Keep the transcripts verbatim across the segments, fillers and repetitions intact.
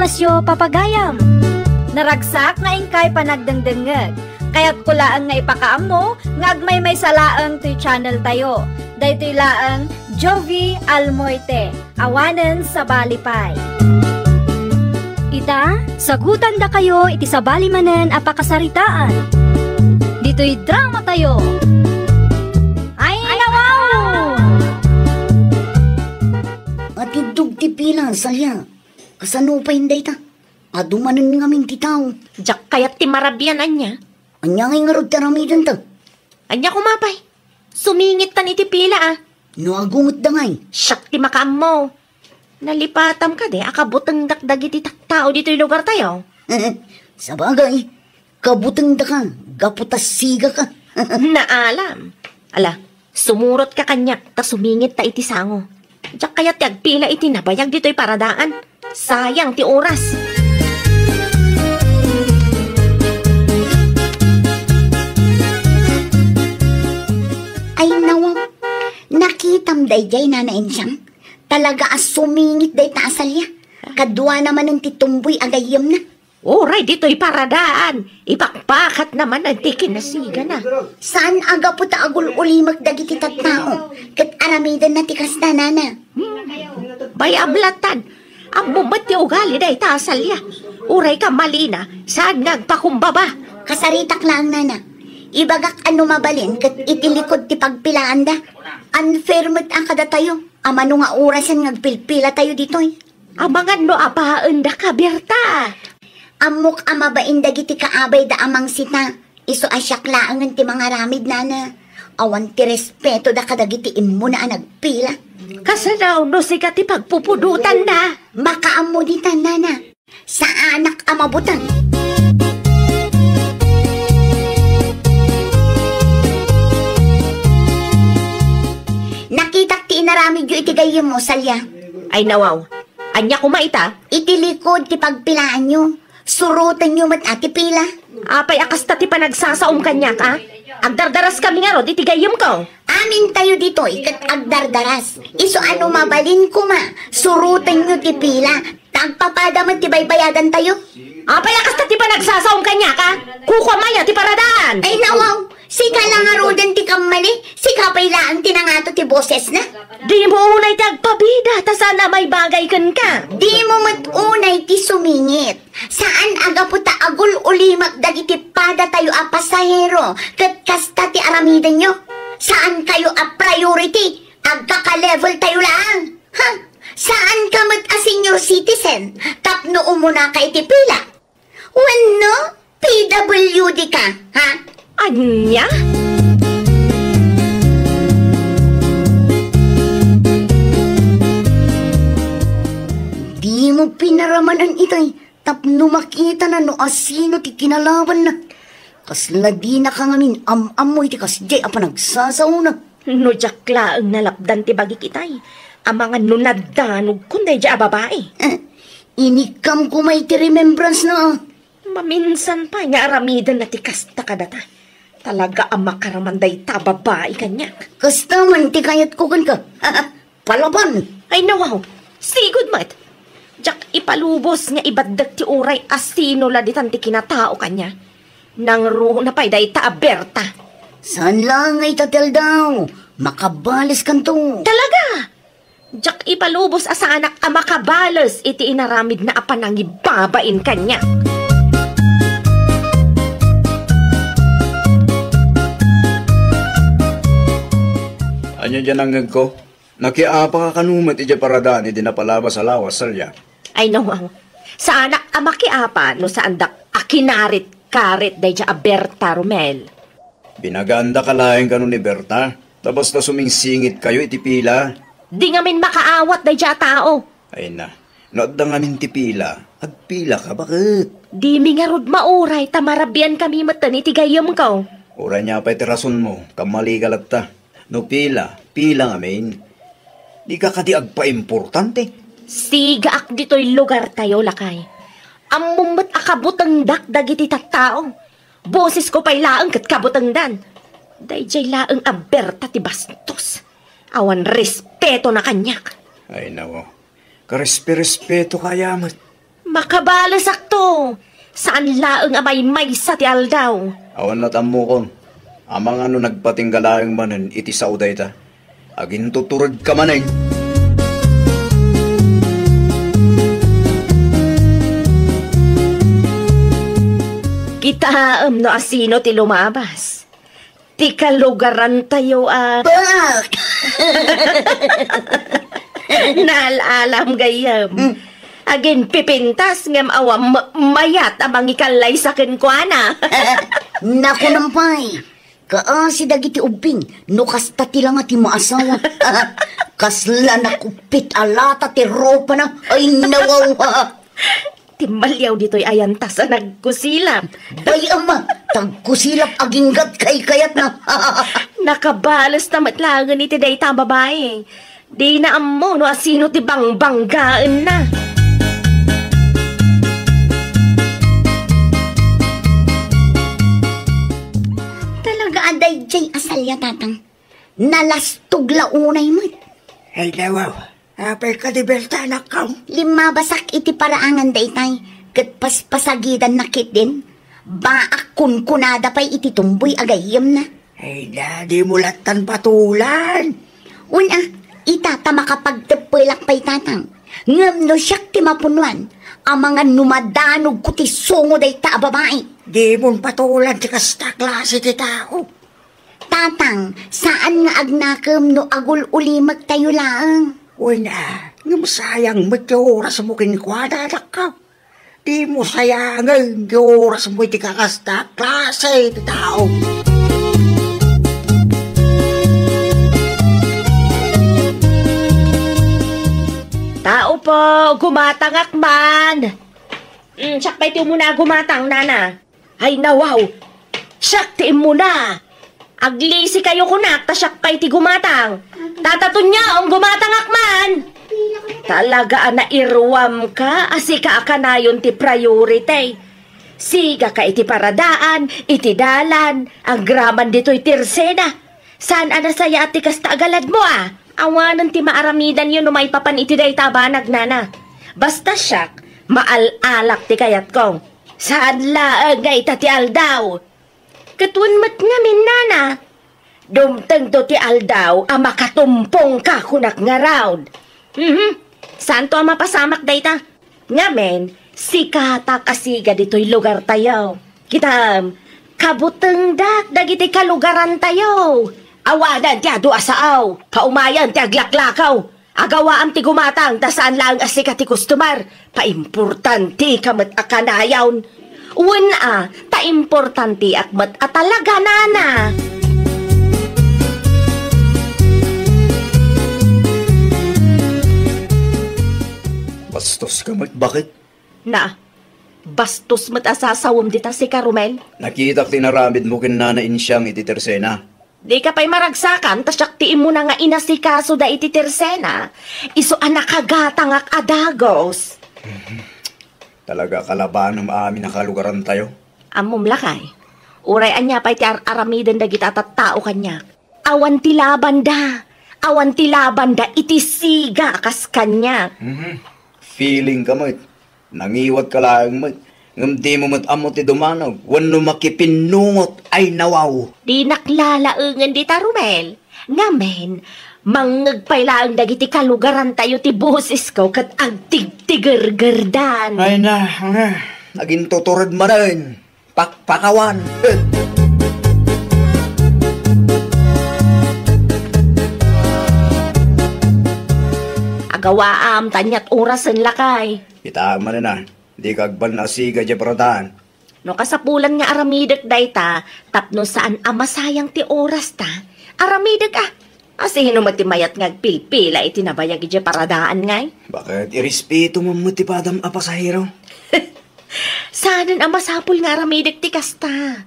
Sio papagayam. Naragsak nga inkay panagdengdengngeg. Kayatko laeng nga ipakaammo nga agmaymaysa laeng toy channel tayo. Daytoy laeng Jovi Almoite, awanen sabali pay. Ita, sagutandakayo iti sabali manen a pakasaritaan. Ditoy drama tayo. Ay, nawaw! Atiddog ti pila, Salia. Kasano pay dayta? Adu manen ngamin ti tao. Diak kayat ti marabian, ania? Ania ngay ngarud ti aramidenta? Ania koma pay? Sumingittan iti pila, a. No agungetda ngay? Siak ti makaammo. Nalipatam kadi a kabutengdak dagiti tattao ditoy lugartayo? Sabagay, kabutengdaka, gapu ta sigaka. Naalam. Ala, sumurotka kaniak ta sumingitta iti sango. Diak kayat ti agpila iti nabayag ditoy paradaan. Sayang ti oras. Ay, nawa. Nakitam daydiay, Nana Ensyang? Talaga a sumingit dayta a Salia. Kaduana manen ti tumboy a gayyemna. Uray ditoy paradaan, ipakpakatna manen ti kinasigana. Saan a gapu ta agul-ulimek dagiti tattao, ket aramidenna ti kasta, Nana. Hmm. Bay-am latta. Ammom met ti ugali dayta a Salia. Uray kammalina, saan nga agpakumbaba. Kasaritak laeng, Nana. Ibagak a no mabalin ket iti likud ti pagpilaanda. Unfair met a kadatayo. Amano nga orasen nga agpilpilatayo ditoy? Amangan no apaendaka, Berta. Ammok a mabain dagiti kaabayda a mangsita, isu a siak laengen ti mangaramid, Nana. Awan ti respetoda kadagiti immuna a nagpila. Kasano no sika ti pagpupudotanda? Makaammo ditan, Nana. Saanak a mabuteng. Nakitak ti inaramidyo iti gayyemmo, Salia. Ay, nawaw. Ania koma ita? Iti likud ti pagpilaanyo. Surotenyo met a ti pila. Apay a kasta ti panagsasaom kaniak, a? Agdardaraskami ngarud iti gayyemko. Amintayo ditoy ket agdardaras. Isu a no mabalin koma, surotenyo ti pila. Ta agpapada met ti baybayadantayo. Apay a kasta ti panagsasaom kaniak, a? Kukuam aya ti paradaan? Ay, nawaw. Sika la ngaruden ti kammali. Sika pay laeng ti nangato ti bosesna. Dimo unay ti agpabida, ta saan a maibagay kenka. Dimo met unay ti sumingit. Saan a gapu ta agul-ulimek dagiti padatayo a pasahero ket kasta ti aramidenyo. Saankayo a priority, agkaka-leveltayo laeng. Ha? Saanka met a senior citizen tapno umunaka iti pila? Wenno P W D ka, ha? Ania? Dimo pinaramanan itay tapno makitana no asino ti kinalabanna. Kasla dinaka ngamin am-ammo iti kasdiay a panagsasaona. No diak laeng nalapdan ti bagik itay, amangan no naddanogkon daydiay a babai. Eh, inikkam koma iti remembrance na, a. Maminsan pay nga aramidenna ti kasta kadata. Talaga a makaraman dayta a babai kaniak. Kasta man ti kayatko kenka. Palaban! Ay, nawaw. Sigud met. Diak ipalubos nga ibaddek ti uray asino la ditan ti kinatao kaniak. Nangruna pay dayta a Berta. Saan laeng nga ita ti aldaw? Makabaleskanto. Talaga? Diak ipalubos a saanak a makabales iti inaramidna a panangibabain kaniak. Ania diay nangngegko? Nakiapa ka kano met idiay paradaan idi napalabas a lawas, Salia? Ay, nawaw. Saanak a makiapa no saandak a kinarit-karit daydiay a Berta, Romel. Binagaandaka laeng kano ni Berta, ta basta sumingsingitkayo iti pila. Di ngamin makaawat daydiay a tao. Ay na, no adda ngamin ti pila, agpilaka, baket. Dimi ngarud mauray ta marabiankami metten iti gayyemko. Uray nia pay ti rasonmo, kammalika latta. No pila, pila ngamin. Dika kadi agpaimportante? Sigaak ditoy lugartayo, lakay. Ammom met a kabutengdak dagiti tattao. Bosesko pay laeng ket kabutengdan. Daydiay laeng a Berta ti bastos. Awan respetona kaniak. Ay, nawaw. Karespe-respetoka aya met. Makabalesakto. Saan laeng a maymaysa ti aldaw. Awan natammokon. Amangan no nagpatingga laeng manen iti sao dayta. Agintuturedka manen. Kitaem no asino ti lumabas. Ti kalugarantayo a Bak! Naal-alam gayyem. Hmm. Aginpipintas ngem awan ma-, mayat a mangikallaysa kenkuana. Nakunam pay. Kaasi dagiti ubbing, no kasta ti langa ti maasawa. Kasla nakuppit a lata ti ropana. Ay, nawawa. Timmaliaw ditoy ayantas a nagkusilap. Bay, ama, tagkusilap aginggat kaykayatna. Nakabalesta met laengen iti dayta a babai. Dina ammo no asino ti bangbanggaenna. Talaga a daydiay a salia, Tatang. Nalastog la unay met. Ay, nawaw. Apay ka di belta, anakkaw? Limmabasak iti paraangan daytay, ket paspasagidanna ketdin. Baak kunkunada pay iti tumboy a gayyemna. Ay na, di mo lattan patulan. Wen a, ita ta makapagteppelak pay, Tatang. Ngem no siak ti mapunuan, amangan no madanogko ti sungo dayta a babai. Di mon patulan ti kasta klase ti tao. Tatang, saan nga agnakem no agul-ulimektayo laeng. Wen a, ngem sayang met ti orasmo kenkuana, anakkaw. Dimo sayangen ti orasmo iti kakasta a klase ti tao. Tao po, gumatangak man. Mm, siak pay ti umuna a gumatang, nana. Ay, nawaw! Siak ti immuna! Aglisikayo kunak, ta siak pay ti gumatang. Tata Tonyaong, gumatangak man! Talaga a nairuamka a sika a kanayon ti priority. Sigaka iti paradaan, iti dalan, agraman ditoy tersena. Saan a nasayaat ti kasta a galadmo a? Awanen ti maaramidanyo no maipapan iti dayta a banag, nana. Basta siak, maal-alak ti kayatko. Saan laeng nga ita ti aldaw. Ket wen met ngamin, nana, dumtengto ti aldaw a makatumpongka kunak ngarud. Mhm. Saanto a mapasamak dayta. Ngamin, sikatak a siga ditoy lugartayo. Kitam, kabutengdak dagiti kalugarantayo. Awanen ti adu a sao, paumayen ti aglaklakaw. Agawaam ti gumatang ta saan laeng a sika ti customer. Paimportantika met a kanayon. Wen a, ta importantiak met a talaga, nana. Bastoska met, baket. Na, bastos met a sasawem dita sika, Romel. Nakitak ti inaramidmo ken Nana Insiang iti tersena. Dika pay maragsakan, ta siak ti immuna nga inasikaso da iti tersena. Isu a nakagatangak a dagus. Talaga kalabanem amin a kalugarantayo. Ammom, lakay, uray ania pay ti ar-aramiden dagita a tattao kaniak, awan ti labanda. Awan ti labanda iti siga a kas kaniak. Mhm. Feeling ka met. Nangiwatka laeng met, ngem dimo met ammo ti dumanaw wenno makipinnungot. Ay, nawaw! Dinak lalaengen dita, Romel. Ngamin, mangngeg pay laeng dagiti kalugarantayo ti bosesko ket agtigtigergerdan. Ay na, ah, nagintutured manen. Pakpakawan. Agawaam, ta aniat orasen, lakay. Kita manen a, dika agban-asiga idiay paradaan. No kasapulan nga aramidek dayta, tapno saan a masayang ti orasta, aramidek a. Asino met ti mayat nga agpilpila iti nabayag idiay paradaan ngay? Baket irespeto mo met ti padam a pasahero? Saanen a masapul nga aramidek ti kasta.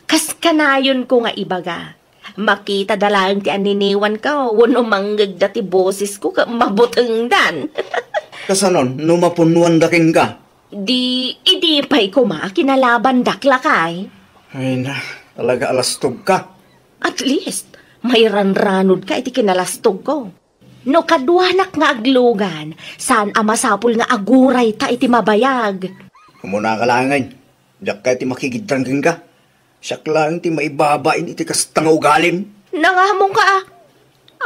Kas kanayonko nga ibaga, makitada laeng ti anniniwanko wenno mangngegda ti bosesko ket mabutengdan. Kasanon no mapunnuanda kenka? Di, idi pay koma a kinalabandak, lakay. Ay na, talaga a lastogka. At least, mairanranodka iti kinalastogko. No kaduanak nga aglugan, saan a masapul nga agurayta iti mabayag. Umunaka laengen. Diak kayat ti makigiddan kenka. Siak laeng ti maibabain iti kasta nga ugalim. Nangamongka a.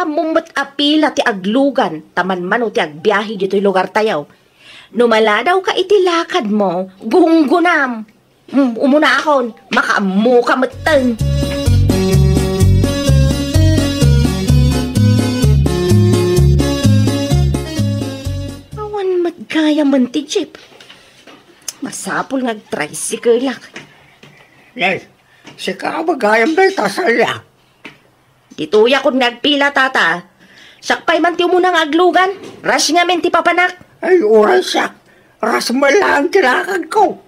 Ammom met a pila ti aglugan, ta manmano ti agbiahe ditoy lugartayo. No maladawka iti lakadmo, gunggonam. Hmm, umunakon, makaammoka metten. Awan met gayamen ti jeep. Masapul nga agtricycle-ak. Nay, sika a gayam dayta, Salia. Ditoyakon nga agpila, tata. Siak pay man ti umuna nga aglugan. Rush ngamin ti papanak. Ay, uray siak. Rush met laeng ti lakadko.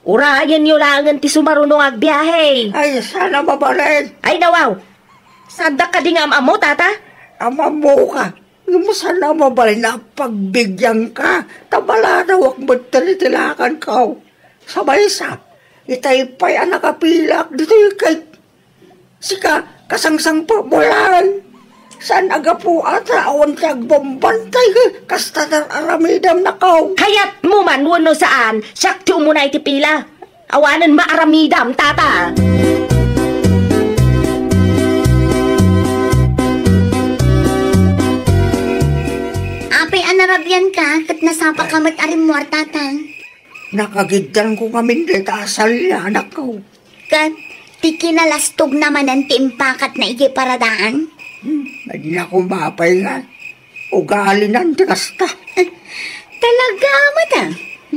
Urayenyo laengen ti sumaruno nga agbiahe. Ay, saan a mabalin. Ay, nawaw. Saandak kadi nga am-ammo, tata? Am-ammoka. Ngem saan a mabalin a pagbigyanka. Ta maladawak met iti lakadko. Sa maysa, itay pay a nakapilaak ditoy ket sika, kasangsangpetmo laeng. Saan a gapu a ta awan ti agbambantay, kasta ti ar-aramidem, nakaw. Kayatmo man wenno saan, siak ti umuna iti pila. Awanen maaramidam, tata. Apay a narabianka ket nasapaka met a rimmuar, tata? Nakagiddanko ngamin dayta a Salia, anakko. Ket ti kinalastogna manen ti impakatna idiay paradaan? Hmm, ania koma pay nga, ugalinan ti kasta. Talaga met a?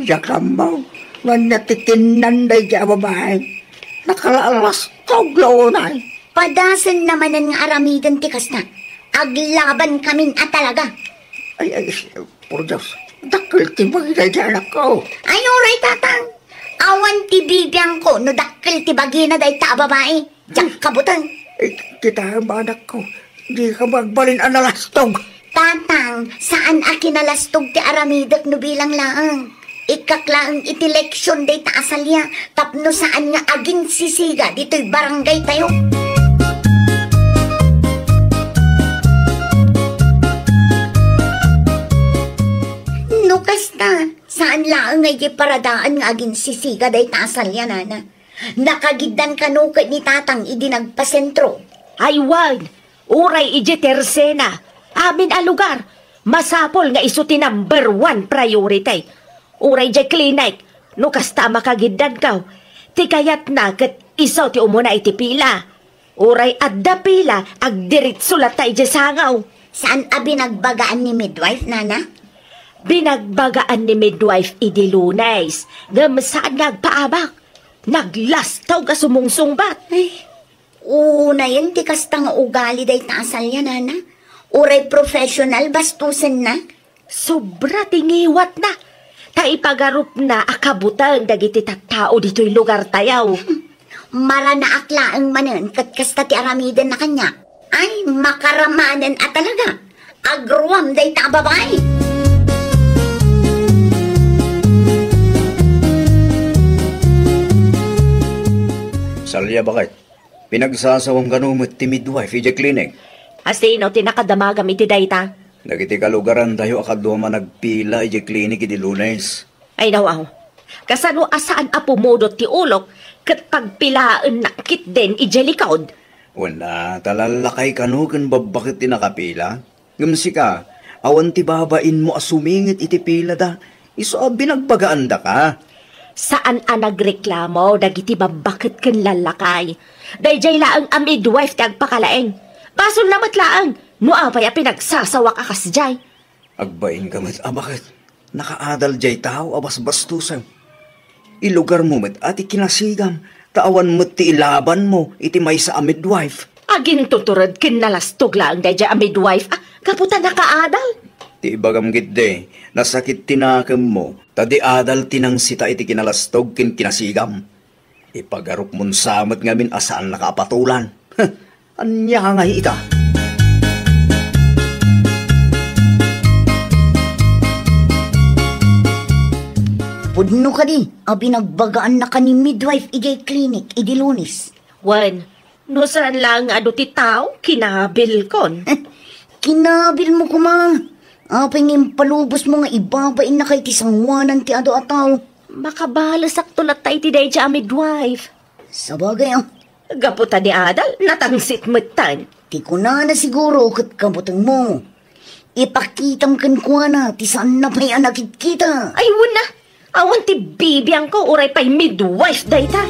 Diak ammo, no ania ti kinnan daydiay a babai. Nakalalastog la unay. Padasenna manen nga aramiden ti kasta. Aglabankamin a talaga. Ay, ay, Por Dios, dakkel ti bagina daydiay anakko. Ay, uray, tatang. Awan ti bibiangko no dakkel ti bagina dayta a babai. Diak kabuteng. Eh, kitaem, anakko, dika agbalin a nalastog. Tatang, saan a kinalastog ti aramidek no bilang laeng. Ikkak laeng iti leksion dayta a Salia tapno saan nga aginsisiga ditoy barangaytayo. No kasta, saan laeng nga idiay paradaan nga aginsisiga dayta a Salia, nana. Nakagiddan kano ket ni tatang idi nagpasentro. Ay wen, uray idiay tersena, amin a lugar, masapul nga isu ti number one priority. Uray idiay klinik, no kasta a makagiddanko, ti kayatna ket isu ti umuna iti pila. Uray adda pila, agdiritso latta idiay sangaw. Saan a binagbagaan ni midwife, nana? Binagbagaan ni midwife idi Lunes, ngem saan nga agpaabak. Naglastog a sumungsungbat. Ay, unayen ti kasta nga ugali dayta a Salia, nana. Uray professional, bastusenna. Sobra ti ngiwatna. Ta ipagarupna a kabuteng dagiti tattao ditoy lugartayo. Maranaak laeng manen ket kasta ti aramidenna kaniak. Ay, makaramanen a talaga. Agruam dayta a babai. Salia, baket. Pinagsasawam kano met ti midwife idiay klinik? A sino ti nakadamagam iti dayta? Dagiti kalugarantayo a kaduam a nagpila idiay klinik idi Lunes. Ay, nawaw. Kasano a saan a pumudot ti ulok ket pagpilaennak ketdin idiay likod? Wen a, ta lallakay kano ken babbaket ti nakapila? Ngem sika, awan ti babainmo a sumingit iti pilada, isu a binagbagaandaka. Saan a nagreklamo dagiti babbaket ken lallakay. Daydiay laeng a midwife ti agpakalaing. Basolna met laeng no apay a pinagsasawak a kasdiay. Agbainka met a baket. Nakaadal diay tao a basbastusem. Ilugarmo met a ti kinasigam, ta awan met ti ilabanmo iti maysa a midwife. Agintutured ken nalastog laeng daydiay a midwife a gapu ta nakaadal. Ti ibagam ketdi, nasakit ti nakemmo, ta di adal ti nangsita iti kinalastog ken kinasigam. Ipagarupmon sa met ngamin a saannaka a patolan. Ania ngay ita? Pudno kadi a binagbagaannaka ni midwife idiay klinik idi Lunes? Wen, no saan laeng nga adu ti tao, kinabilkon. Kinabilmo koma. Apay nga impalubosmo nga ibabain na kay ti sangoanan ti adu a tao? Makabalesakto latta iti daydiay a midwife. Sabagay, ah. Gapu ta ni Adal, natangsit metten. Ti kunana siguro ket kabutengmo. Ipakitam kenkuana ti saanna pay a nakitkita. Ay, wen a. Awan ti bibiangko, uray pay midwife dayta.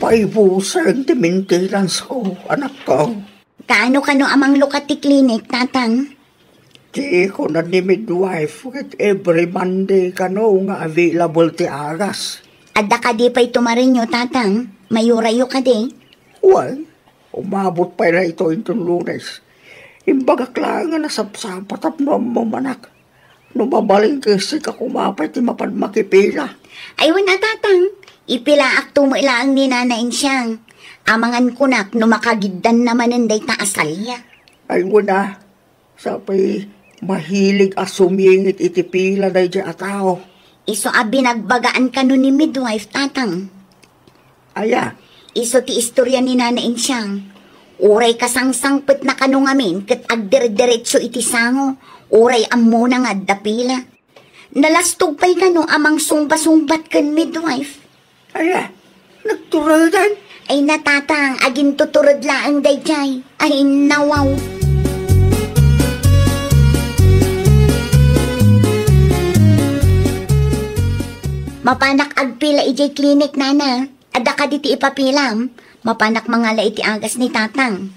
Paibusen ti maintenance ko, anakko. Kaano kano a manglukat ti klinik, Tatang? Ti kuna ni midwife ket every Monday kano nga available ti agas. Adda kadi pay tumarenyo, Tatang? Mayurayo kadi? Wen, umabot pay daytoy inton Lunes. Imbagak laeng a nasapsapa tapno ammom, anak. No mabalin ket sika koma pay ti mapan makipila. Ay, wen a, Tatang. Ipilaakto met laeng ni Nana Insiang. Amangan kunak no makagiddanna manen dayta a salia. Ay, wen a. Sapay mahilig a sumingit iti pila daydiay a tao. Isu a binagbagaan kano ni midwife, Tatang. Aya? Isu ti istorya ni Nana Insiang. Uray kasangsangpetna kano ngamin ket agderderetso iti sango, uray ammona nga adda pila. Nalastog pay kano a mangsungba-sungbat ken midwife. Aya, nagturedan? Ay, Tatang, agintutured laeng daydiay. Ay, nawaw. Mapanak agpila idiay klinik, Nana. Adda kadi ti ipapilam? Mapanak mangala iti agas ni Tatang.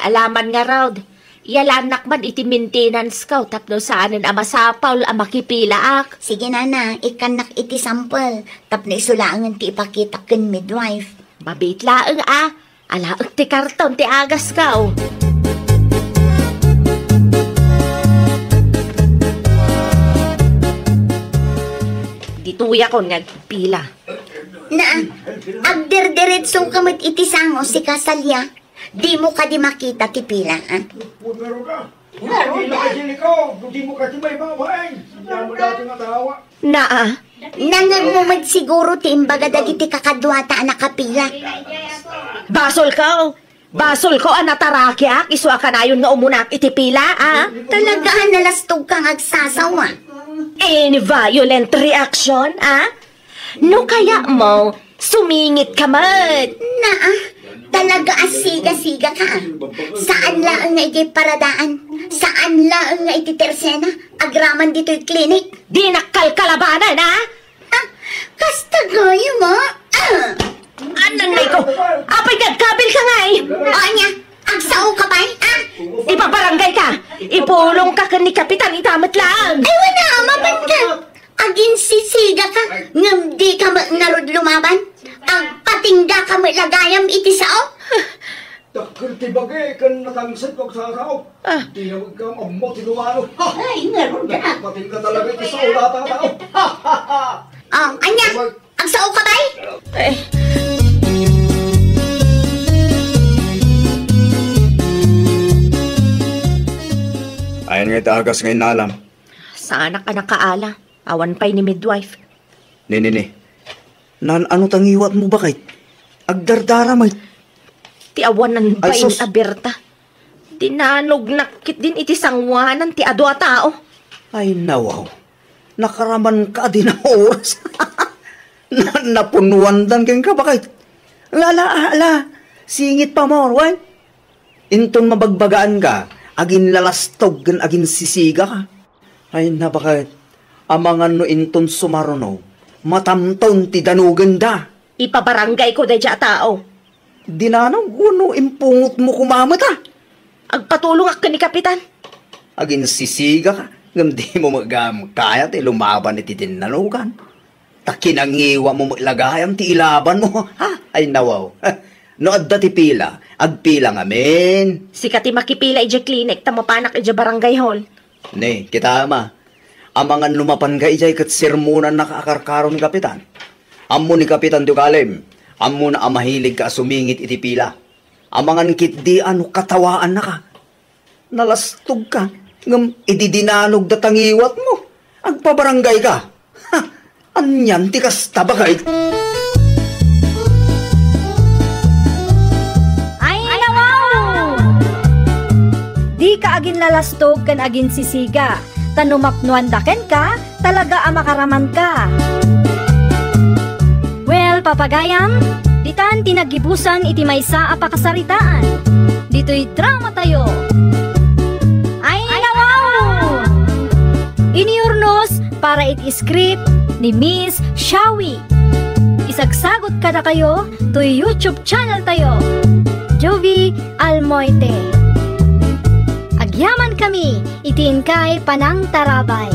Alaman ngarud, iyalannak man iti maintenance ko tapno saanen a masapul a makipilaak. Sige, Nana, ikkannak iti sampel tapno isu laengen ti ipakitak ken midwife. Mabiit laeng a, alaek ti karton ti agas ko. Ditoyakon nga agpila. Na, agderderetso ka met iti sango, sika salia. Dimo kadi makita ti pila, a? Naa, nangngegmo met siguro ti imbaga dagiti kakaduata a nakapila. Basolko! Basolko a natarakiak isu a kanayon nga umunak iti pila, a? Talaga a nalastogka nga agsasawa. Any violent reaction, a? No kayatmo, sumingitka met. Naa, talaga a siga-sigaka. Saan laeng nga idiay paradaan, saan laeng nga iti tersena, agraman ditoy klinik. Dinak kalkalabanan, a? A, kasta gayam, a? A! Ananayko, apay nga agkabilka ngay? O, ania, agsaoka pay, a? Ipabaranggayka, ipulongka ken ni Kapitan ita met laeng. Ay, wen a, mapanka. Aginsisigaka, ngem dika met ngarud lumaban. Agpatinggaka met la gayam iti sao. Dakkel ti bagi ken natangsit ko agsasao. A. Di na magkam ammo ti lumano. Ay, ngarud a. Patingga talaga iti sao data a tao. A, ania? Agsaoka pay? Ay. Ayan nga iti agas nga inalam. Saanak a nakaala. Awan pay ni midwife. Ni, ni, ni. Naan-ano ta ngiwatmo, baket? Agdardara met. Ti awanan pay ni Berta. Dinanognak ketdin iti sangoanan ti adu a tao. Ay, nawaw. Nakaramanka a di na oras. Na-, napunnuandan kenka, baket. Ala, ala, ala. Singit pay, wen. Inton mabagbagaanka, aginlalastog ken aginsisigaka. Ay, nabaket, amangan no inton sumaruno, matamton ti danogenda. Ipabaranggayko daydiay a tao. Dinanog wenno impungotmo koma met a? Agpatulongak ken ni Kapitan. Aginsisigaka, ngem dimo met gayam kaya ti lumaban iti dinnanogan. Ta kinangiwatmo met la gayam ti ilabanmo. Ha? Ay, nawaw. No adda ti pila, agpila ngamin. Sika ti makipila idiay klinik ta mapanak idiay barangay hall. Ne, kitaem a. Amangan no mapanka idiay ket sermonannaka a karkaro ni Kapitan. Ammo ni Kapitan ti ugalim. Ammona a mahiligka a sumingit iti pila. Amangan ketdi a no katawaannaka. Nalastogka, ngem idi dinanogda ta ngiwatmo, agpabaranggayka. Ha! Anian ti kasta, baket? ka aginlalastog ken aginsisiga, ta no mapnoanda kenka, talaga a makaramanka. Well, papagayam, ditan ti naggibusan iti maysa a pakasaritaan. Ditoy dramatayo. Ay, nawaw! Iniurnos para iti script ni Miss Shawi. Isagsagot kadakayo toy YouTube channel tayo, Jovie Almoite. Agyaman kami iti inkay panangtarabay.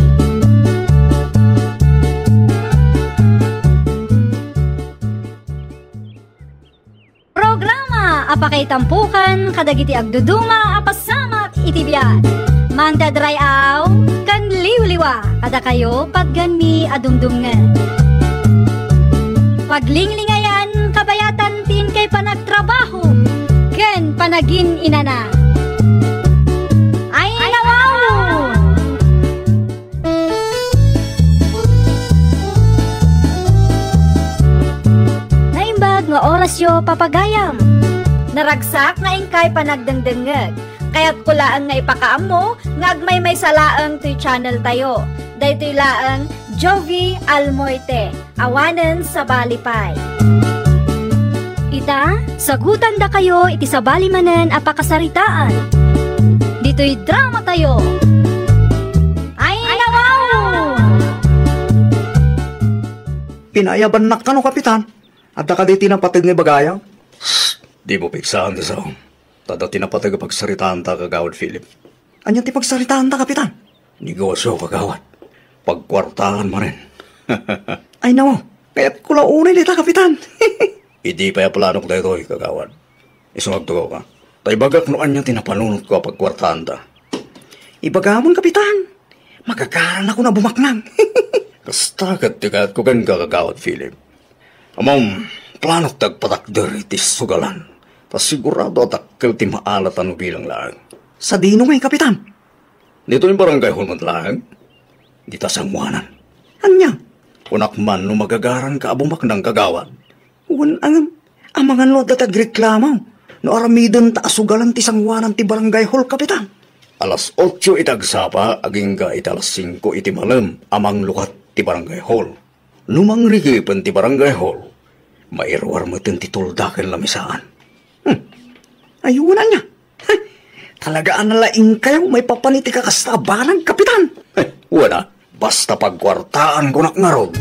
Programa a pakaitampukan kadagiti agduduma a pasamak iti biag. Mangdadray-aw ken liwliwa kadakayo patgenmi a dumdumngeg. Paglinglingayan kabayatan ti inkay panagtrabaho ken panagin-inana. Ay, nawaw! Naimbag nga orasyo, papagayam. Naragsak nga inkay panagdengdengngeg. Kayatko laeng nga ipakaammo nga agmaymaysa laeng toy channel tayo. Daytoy laeng Jovie Almoite, awanen sabali pay. Ita, sagutandakayo iti sabali manen a pakasaritaan. Ditoy dramatayo. Ay, nawaw! Pinaayabannak kano, Kapitan? Adda kadi ti napateg nga ibagayam? Dimo pigsaan ti saom. Ta adda ti napateg a pagsaritaanta, Kagawad Philip. Ania ti pagsaritaanta, Kapitan? Negosio, Kagawad. Pagkuartaan manen. Ay, nawaw. Kayatko la unay dita, Kapitan. Idi pay a planok daytoy, Kagawad. Isu nga agtugawka. Ta ibagak no ania ti napanunotko a pagkuartaanta. Ibagamon, Kapitan. Magagaranakon a bumaknang. Kasta ket ti kayatko kenka, Kagawad Philip. Ammom, planok ti agpatakder iti sugalan. Ta sigurado a dakkel ti maalat a nubilang laeng. Sadino ngay, Kapitan? Ditoy Barangay Hall met laeng. Dita sangoanan. Ania? Kunak man no magagaranka a bumaknang, Kagawad. Wen, ngem, amangan no adda ti agreklamo no aramidenta a sugalan ti sangoanan ti Barangay Hall, Kapitan. Alas otso iti agsapa agingga iti alas singko iti malem a manglukat ti Barangay Hall. No mangrigipen ti Barangay Hall, mairuar meten ti tolda ken lamisaan. Hmm. Ay, wen, ania? Talaga a nalaingkayo maipapan iti kakasta a banag, Kapitan. Eh, wen a, basta pagkuartaan kunak ngarud.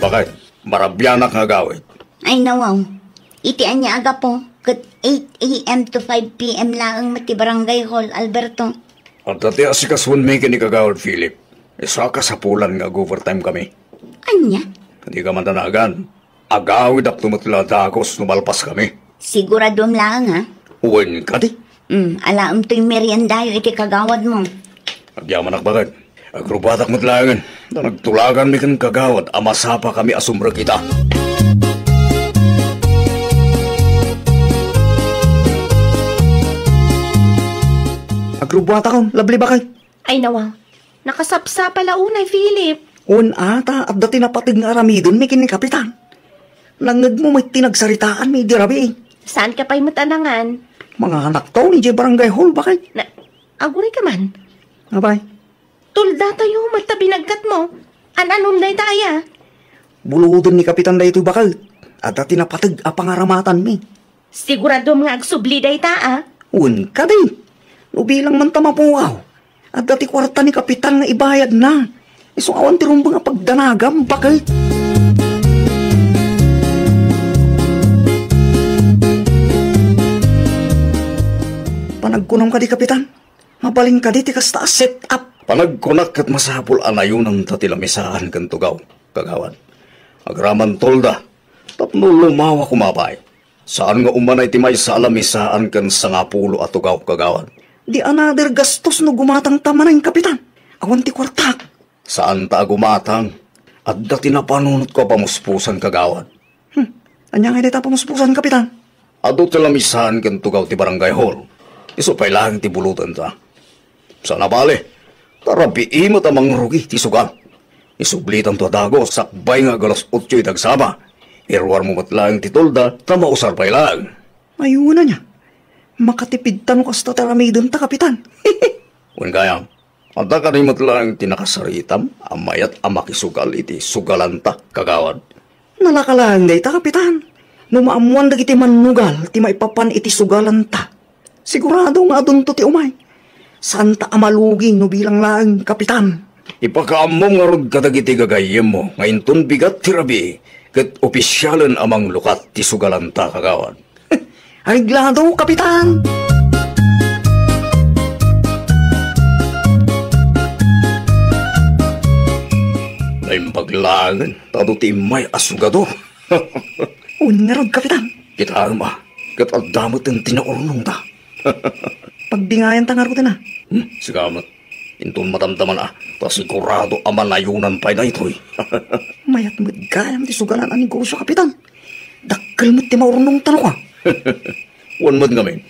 Bakit? Marabianak nga agawid. Ay, nawaw. Iti ania a gapu, ket eight a m to five p m laeng met ti Barangay Hall, Alberto. Adda ti asikasuenmi ken ni Kagawad Philip. Isu a kasapulan nga ag-overtime kami. Ania? Dika man danagan. Agawidakto met la dagus no malpaskami. Siguradom laeng, ha? Wen kadi? Hmm, alaem toy meriendayo iti kagawadmo. Agyamanak baket. Agrubatak met laengen. Ta nagtulaganmi ken kagawad a masapakami a sumrek ita. Agrubatakon, Lovely baket. Ay nawa, nakasapsapa la unay, Philip. Wen a, ta adda ti napateg nga aramidenmi ken ni Kapitan. Nangngegmo met ti nagsaritaanmi idi rabii. Saanka pay met a nangan? Manganakto idiay barangay hall, baket. Na, agurayka man. Apay? Tuldatayo met ta binagkatmo. An-anom dayta aya? Buloden ni Kapitan daytoy, baket. Adda ti napateg a pangaramatanmi. Siguradom nga agsubli dayta, a? Wen kadi. No bilang man ta mapukaw, adda ti kuarta ni Kapitan nga ibayadna. Isu awan ti rumbeng a pagdanagam, baket. Panagkunam kadi, Kapitan? Mabalin kadi ti kasta a set-up? Panagkunak ket masapul a nayonanta ti lamisaan ken tugaw, kagawad. Agraman tolda, tapno lumawa koma pay. Saan nga umanay ti maysa a lamisaan ken sangapulo a tugaw, kagawad. Di another gastos no gumatangta manen, Kapitan. Awan ti kuartak. Saanta a gumatang. Adda ti napanunotko a pamuspusan, kagawad. Hmm. Ania ngay dayta a pamuspusan, Kapitan? Adu ti lamisaan ken tugaw ti barangay hall. Isu pay laeng ti bulodenta. Saan a bale, ta rabii met a mangrugi ti sugal. Isublitanto a dagus sakbay nga ag-alas otso iti agsapa. Iruarmo met laeng ti tolda, ta mausar pay laeng. Ayuna nia. Makatipidta no kasta ti aramidenta, Kapitan. Wen gayam, adda kadi met laeng ti nakasaritam a mayat a makisugal iti sugalanta, kagawad? Nalaka laeng dayta, Kapitan. No maammoan dagiti mannugal ti maipapan iti sugalanta, sigurado nga adunto ti umay. Saanta a malugi no bilang laeng, Kapitan. Ipakaammom ngarud kadagiti gagayyemmo nga inton bigat ti rabii, ket opisialen a manglukat ti sugalanta, kagawad. Areglado, Kapitan! Naimbag laengen, ta adu ti immay a sugador. Wen ngarud, Kapitan. Kitaem a, ket adda met ti naurnongta. Pagbingayanta ngaruden a. Hmm, sika met. Inton madamdamana, ta sigurado a manayonan pay daytoy. Mayat met gayam ti sugalan a negosio, Kapitan. Dakkel met ti maurnongta no kua. Wen met ngamin,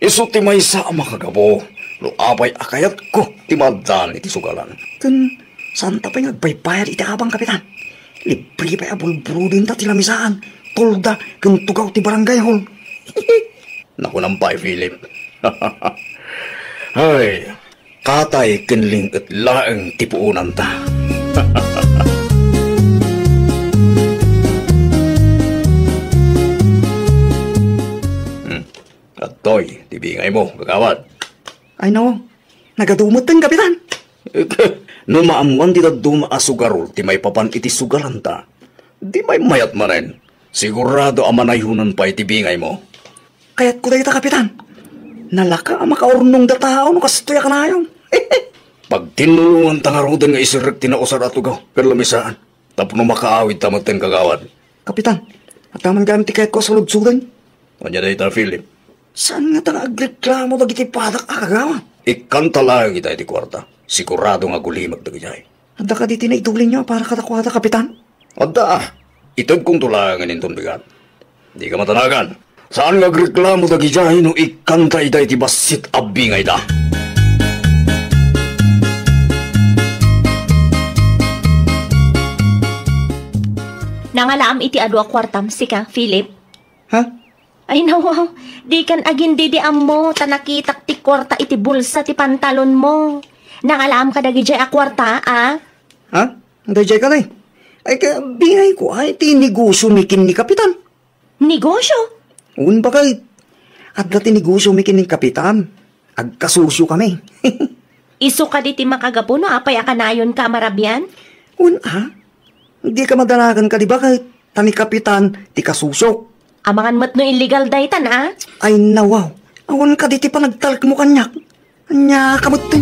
isu ti maysa a makagapu no apay a kayatko ti maaddaan iti sugalan. Ken saanta pay nga agbaybayad iti abang, Kapitan. Libre pay a bulbulodenta ti lamisaan, tolda, ken tugaw ti barangay hall. Nakunam pay, Philip. Ay, katay ken ling-et laeng ti puonanta. Hmm. Adtoy ti bingaymo, kagawad. Ay, no. Nagadumetten, Kapitan. No maammoan ti dadduma a sugarol ti maipapan iti sugalanta, di maymayat manen. Sigurado a manayonan pay ti bingaymo. Kayatko dayta, Kapitan. Nalaka a makaurnongda tao no kastoy a kanayon. Pagtinnulonganta ngaruden nga isirrek ti nausar a tugaw ken lamisaan tapno makaawidta metten, kagawad. Kapitan, adda man gayam ti kayatko a saludsoden. Ania dayta, Philip? Saan ngata nga agreklamo dagiti padak a kagawad? Ikkanta laeng ita iti kuarta. Sigurado nga agulimek dagidiay. Adda kadi ti naitulinyo a para kadakuada, Kapitan? Adda. Itedkonto laengen inton bigat. Dika madanagan. Saan nga agreklamo dagidiay no ikkanta ida iti bassit a bingayda. Nangalaam iti adu a kuartam, sika, Philip? Ha? Ay, nawaw. Dikan agindidi ammo, ta nakitak ti kuarta iti bulsa ti pantalonmo. Nangalaam kadagidiay a kuarta, a? Ha? Daydiay kadi? Ay, kabingayko, ay, ti negosio mi ken ni Kapitan. Negosio? Wen, baket. Adda ti negosio mi ken ni Kapitan. Agkasosyokami. Isu kadi ti makagapu no apay a kanayonka a marabian? Wen, a? Dika madanagan kadi, baket? Ta ni Kapitan ti kasosyok. Amangan met no illegal daytan, a? Ay, nawaw. Awan kadi ti panagtalekmo kaniak. Ania ka met ti?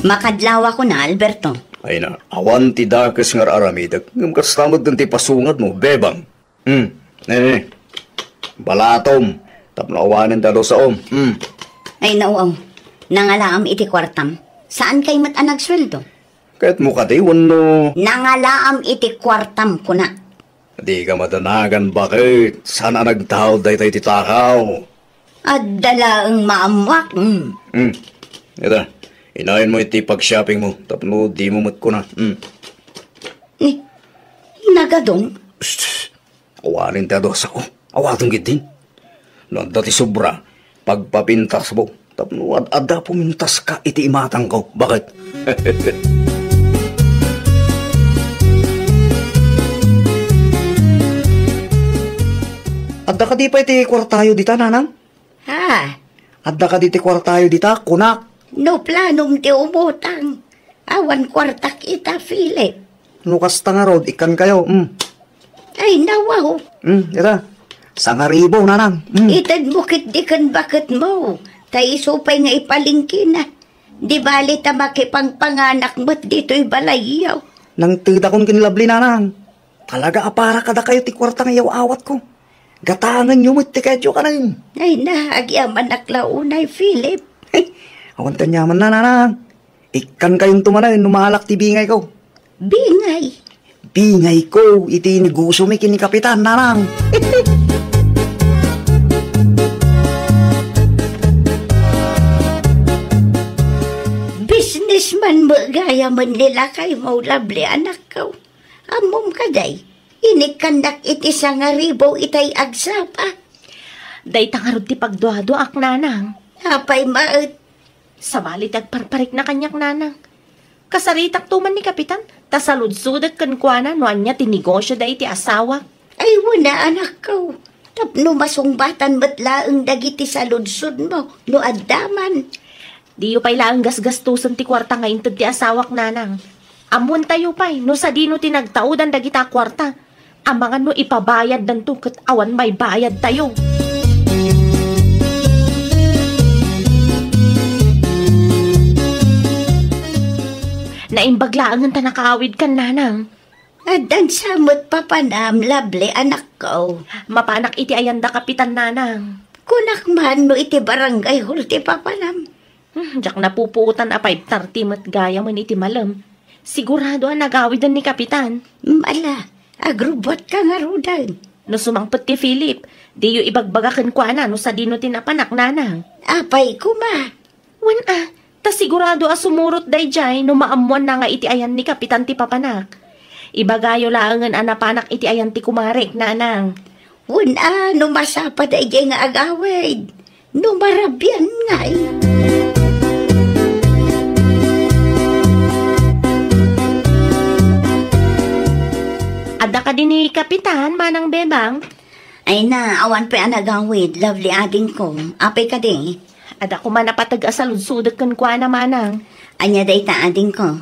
Makadlaw a kuna, Alberto. Ay na, awan ti dakes nga ar-aramidek, ngem kasta met ti pasungadmo, bebang. Hmm, ne, ne. Balatom, tapno awanen ti adu a saom. Hmm. Ay, nawaw. Nangalaam iti kuartam. Saankay met a nagsueldo? Kayatmo kadi wenno? Nangalaam iti kuartam, kuna. Dika madanagan, baket? Saan a nagtaud daytoy ti takaw. Adda laeng maammoak. Hmm. Hmm. Ita, inayon mo iti pag-shopping mo, tapno dimo met kuna. Hmm. Ni, nagadong? Shh, shh. Awanen ti adu a sao. Awaten ketdin. No adda ti sobra, pagpapintasmo. Tapno ad-adda pumintaska iti imatangko. Baket? Adda kadi pay ti kuartayo dita, nanang? Ha? Adda kadi ti kuartayo dita, kunak? No planom ti umutang, awan kuartak ita, Philip. No kasta ngarud, ikkankayo, mm. Ay, nawaw. Mm, ita. Sangaribo, nanang. Mm. Itedmo ketdi ken baketmo. Ta isu pay nga ipalengkena. Di bali ta makipangpanganak met ditoy balayyo. Nangtedakon ken Lovely, nanang. Talaga a para kadakayo ti kuarta nga iyaw-awatko. Gatangenyo met ti kayatyo kanen. Ay na, agyamanak la unay, Philip. Awan ti aniamanna, nanang. Ikkankayonto manen no maalak ti bingayko. Bingay? Bingayko iti negosyo mi ken ni Kapitan, nanang. Business Gayamen ni lakaymo, Lovely, anakko. Ammom kadi, inikkannak iti sangaribu itay agsapa. Dayta ngarud ti pagduaduaak, nanang. Apay met? Sabali ti agparparikna kaniak, nanang. Kasaritakto man ni Kapitan, ta saludsodek kenkuana no ania ti negosio da iti asawak. Ay, wen a, anakko. Tapno masungbatan met laeng dagiti saludsodmo, no adda man. Diyo pay laeng gasgastosen ti kuarta nga inted ti asawak, nanang. Ammoentayo pay no sadino ti nagtaudan dagita a kuarta. Amangan no ipabayaddanto ket awan maybayadtayo. Naimbag laengen ta nakaawidkan, nanang. Addan sa met papanam, Lovely, anakko. Mapanak iti ayan da Kapitan, nanang. Kunak man no iti barangay hall ti papanam. Hmm, diak napupuotan a five thirty met gayamen iti malem. Sigurado a nagawiden ni Kapitan. Ala, agrubbuatka ngaruden. No sumangpet ti Philip, diyo ibagbaga kenkuana no sadino ti napanak, nanang. Apay koma? Wen a, ta sigurado a sumurot daydiay no maammoanna nga iti ayan ni Kapitan ti papanak. Ibagayo laengen a napanak iti ayan ti kumarek, nanang. Wen a, no masapa daydiay nga agawid. No marabian ngay. Adda kadi ni Kapitan, Manang Bebang? Ay na, awan pay a nagawid, Lovely, adingko. Apay kadi? Adda koma napateg a saludsodek kenkuana, Manang. Ania dayta, adingko?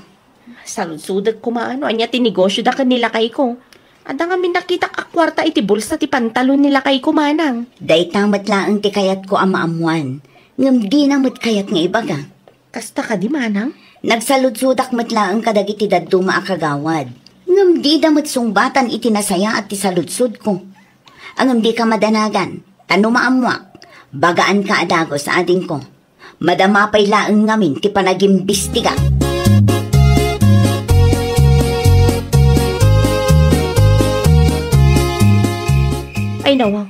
Saludsodek koma no ania ti negosio da ken ni lakayko. Adda ngamin nakitak a kuarta iti bulsa ti pantalon ni lakayko, Manang. Dayta met laeng ti kayatko a maammoan, ngem dina met kayat nga ibaga. Kasta kadi, Manang? Nagsaludsodak met laeng kadagiti dadduma a kagawad, ngem dida met sungbatan iti nasayaat ti saludsodko. Ngem dika madanagan, ta no maammoak, bagaanka a dagus, adingko. Madama pay laeng ngamin ti panagimbistigak. Ay, nawa.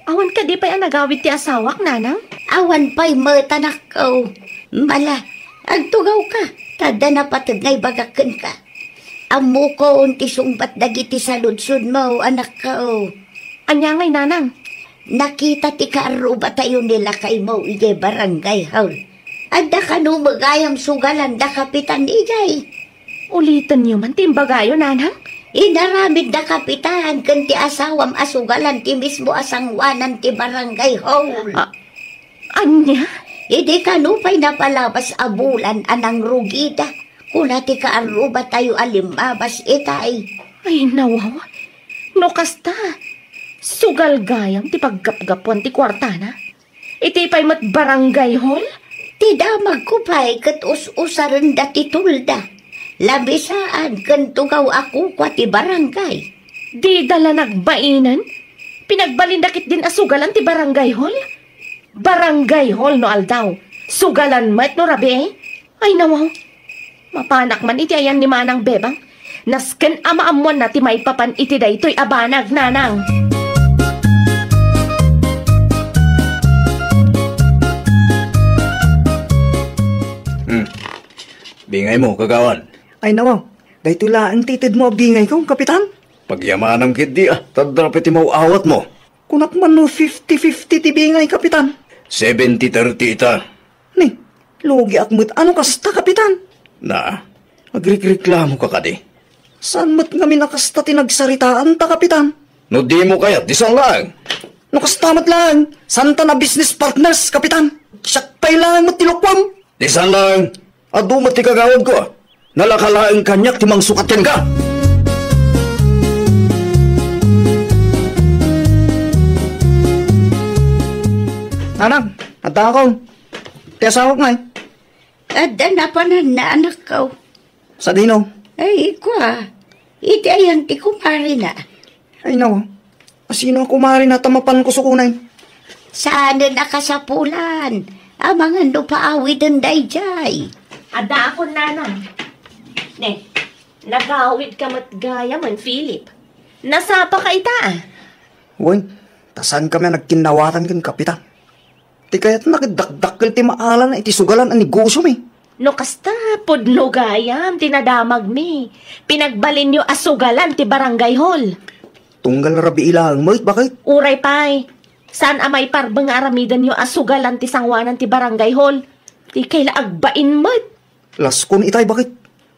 Awan kadi pay a nagawid ti asawak, nanang? Awan pay met, anakko. Ala, agtugawka, ta adda napateg nga ibagak kenka. Ammokon ti sungbat dagiti saludsodmo, anakko. Ania ngay, nanang? Nakita ti kaarrubatayo ni lakaymo idiay barangay hall. Adda kano met gayam sugalan da Kapitan idiay? Ulitenyo man ti imbagayo, nanang. Inaramid da Kapitan ken ti asawam a sugalan ti mismo a sangoanan ti barangay hall. Ah, ania? Idi kano pay napalabas a bulan a nangrugida, kuna ti kaarrubatayo a limmabas itay. Ay, nawaw. No kasta, sugal gayam ti paggapgapuan ti kuartana. Iti pay met barangay hall? Ti damagko pay ket us-usarenda ti tolda, lamisaan ken tugaw a kukua ti barangay. Dida la nagbainen? Pinagbalinda ketdin a sugalan ti barangay hall? Barangay hall no aldaw, sugalan met no rabii? Ay, nawaw. Mapanak man iti ayan ni Manang Bebang. Nasken a maammoanna ti maipapan iti daytoy a banag, nanang. Hmm. Bingaymo, kagawad. Ay, nawaw. Daytoy laeng ti itedmo a bingayko, Kapitan. Pagyamanam ketdi, a, ta adda pay ti maw-awatmo. Kunak man no fifty fifty ti bingay, Kapitan. Seventy thirty ita. Ni, lugiak met a no kasta, Kapitan. Na, agrikreklamoka kadi? Saan met ngamin a kasta ti nagsaritaanta, Kapitan? No dimo kayat, di saan laeng. No kasta met laeng, saanta a business partners, Kapitan. Siak pay laeng met ti lukuam. Di saan laeng, adu met ti kagawadko. Nalaka laeng kaniak ti mangsukat kenka. Nanang, addaakon. Ti asawak ngay? Adda napananna, anakko. Sadino? Ay, kua. Iti ayan ti kumarina. Ay, nawa. Asino a kumarina ta mapan kusukunay? Saanen a kasapulan. Amangan no paawiden daydiay. Addaakon, nanang. Ne, nagawidka met gayamen, Philip. Nasapaka ita, a? Wen, ta saankami a nagkinnawatan ken Kapitan. Ti kayatna ket dakdakkel ti maala iti sugalan a negosiomi. No kasta, pudno gayam ti nadamagmi. Pinagbalinyo a sugalan ti barangay hall. Tunggal rabii laeng met, bakit? Uray pay, saan a maiparbeng nga aramidenyo a sugalan ti sanguanan ti barangay hall? Ti kayla agbain met. Laskon itay, bakit?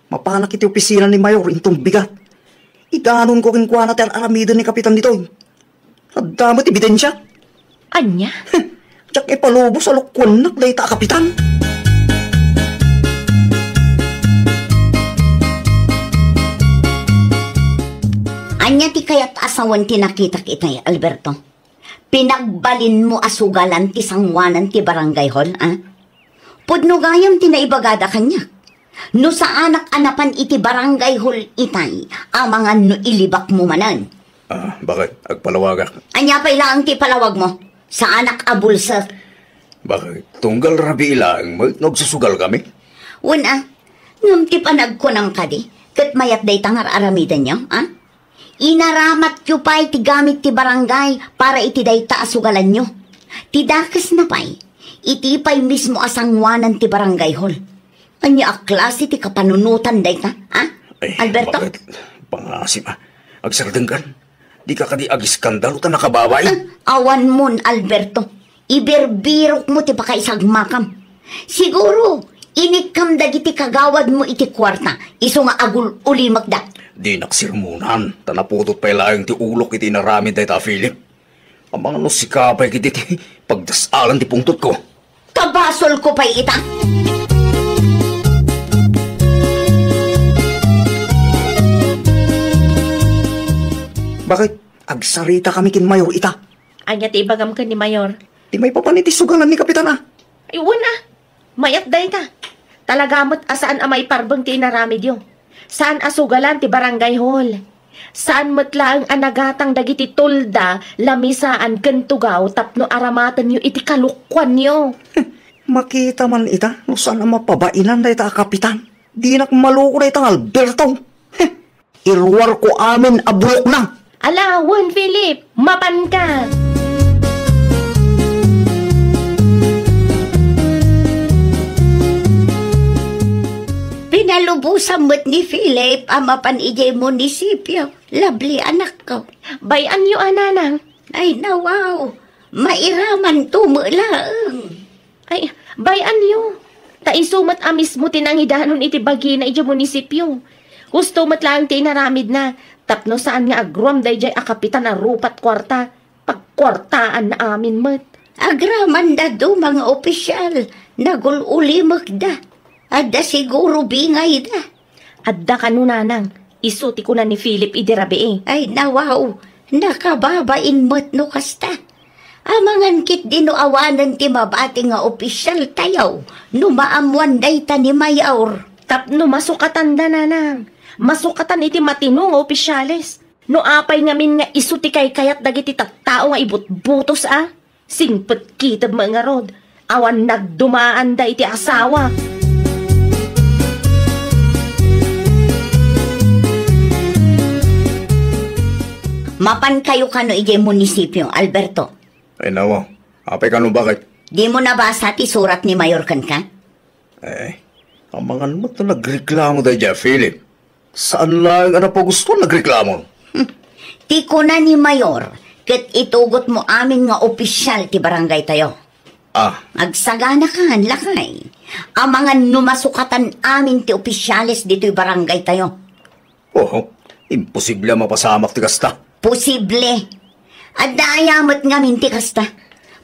Mapanak iti opisina ni Mayor inton bigat. Idanonko kenkuana ti ar-aramiden ni Kapitan ditoy. Adda met ebidensia. Ania? Diak ipalubos a lokoannak dayta a kapitan. Ania ti kayat a sawen ti nakitak itay, Alberto? Pinagbalinmo a sugalan ti sanguanan ti barangay hall, a? Pudno gayam ti naibagada kaniak. No saanak a napan iti barangay hall itay, amangan no ilibakmo manen. Ah, bakit? Agpalawagak. Ania pay laeng ti ipalawagmo? Saanak a bulsek. Bakit? Tunggal rabii laeng met no agsusugalkami? Wen a, ngem ti panagkunam kadi, ket mayat dayta nga ar-aramidenyo, a? Inaramatyo pay ti gamit ti barangay para iti dayta a sugalanyo. Ti dakesna pay, iti pay mismo a sanguanan ti barangay hall. Ania a klase ti kapanunotan dayta, a? Ay, Alberto? Bakit? Pangasim, a. Agsardengkan. Dika kadi agiskandalo ta nakababai. Ah, awanmon, Alberto. Ibirbirokmo ti pakaisagmakam. Siguro, inikkam dagiti kagawadmo iti kuarta, isu nga agul-ulimekda. Dinak sermonan, ta naputot pay laeng ti ulok iti inaramid dayta a Philip. Amangan no sika pay ketdi ti pagdas-alan ti pungtotko. Kabasolko pay ita. Bakit? Agsaritakami ken Mayor ita. Ania ti ibagam ken ni Mayor? Ti maipapan iti sugalan ni Kapitan, a. Ay, wen a. Mayat dayta. Talaga met a saan a maiparbeng ti inaramidyo. Saan a sugalan ti barangay hall. Saan met laeng a nagatang dagiti tolda, lamisaan ken tugaw tapno aramatenyo iti kalokuanyo. Makita man ita no saan a mapabainan dayta a kapitan. Dinak maluko dayta nga Alberto. Iruarko amin a bulokna. Ala, wen, Philip, mapanka. Pinalubosan met ni Philip a mapan idiay munisipio. Lovely, anakko. Bay-anyo a, nanang. Ay, nawaw. Mairamanto met laeng. Ay, bay-anyo. Ta isu met a mismo ti nangidanon iti bagina idiay munisipio. Husto met laeng ti inaramidna, tapno saan nga agruam daydiay a kapitan a rupat kuarta. Pagkuartaanna amin met. Agramanda duma nga opisyal, nagul-ulimekda. Adda siguro bingayda. Adda kano, nanang, isu ti kuna ni Philip idi rabii. Ay, nawaw, nakababain met no kasta. Amangan ketdi no awanen ti mabati nga opisyaltayo no maammoan dayta ni Mayor. Tapno masukatanda, nanang. Masukatan iti matino nga opisyales. No apay ngamin nga isu ti kaykayat dagiti tattao nga ibutbutos a? Singpet kitem met ngarud, awan nagdumaanda iti asawa. Mapankayo kano idiay munisipio, Alberto? Ay, nawa. Apay kano, bakit? Dimo nabasa ti surat ni Mayor kenka? Eh, amangan met no nagreklamo daydiay a Philip. Saan laeng a napagustuan nagreklamo. Hmm. Ti kuna ni Mayor, ket itugotmo amin nga opisyal ti barangaytayo. Ah. Agsaganakan, lakay. Amangan no masukatan amin ti opisyales ditoy barangaytayo. Oh, imposible a mapasamak ti kasta. Posible. Adda aya met ngamin ti kasta.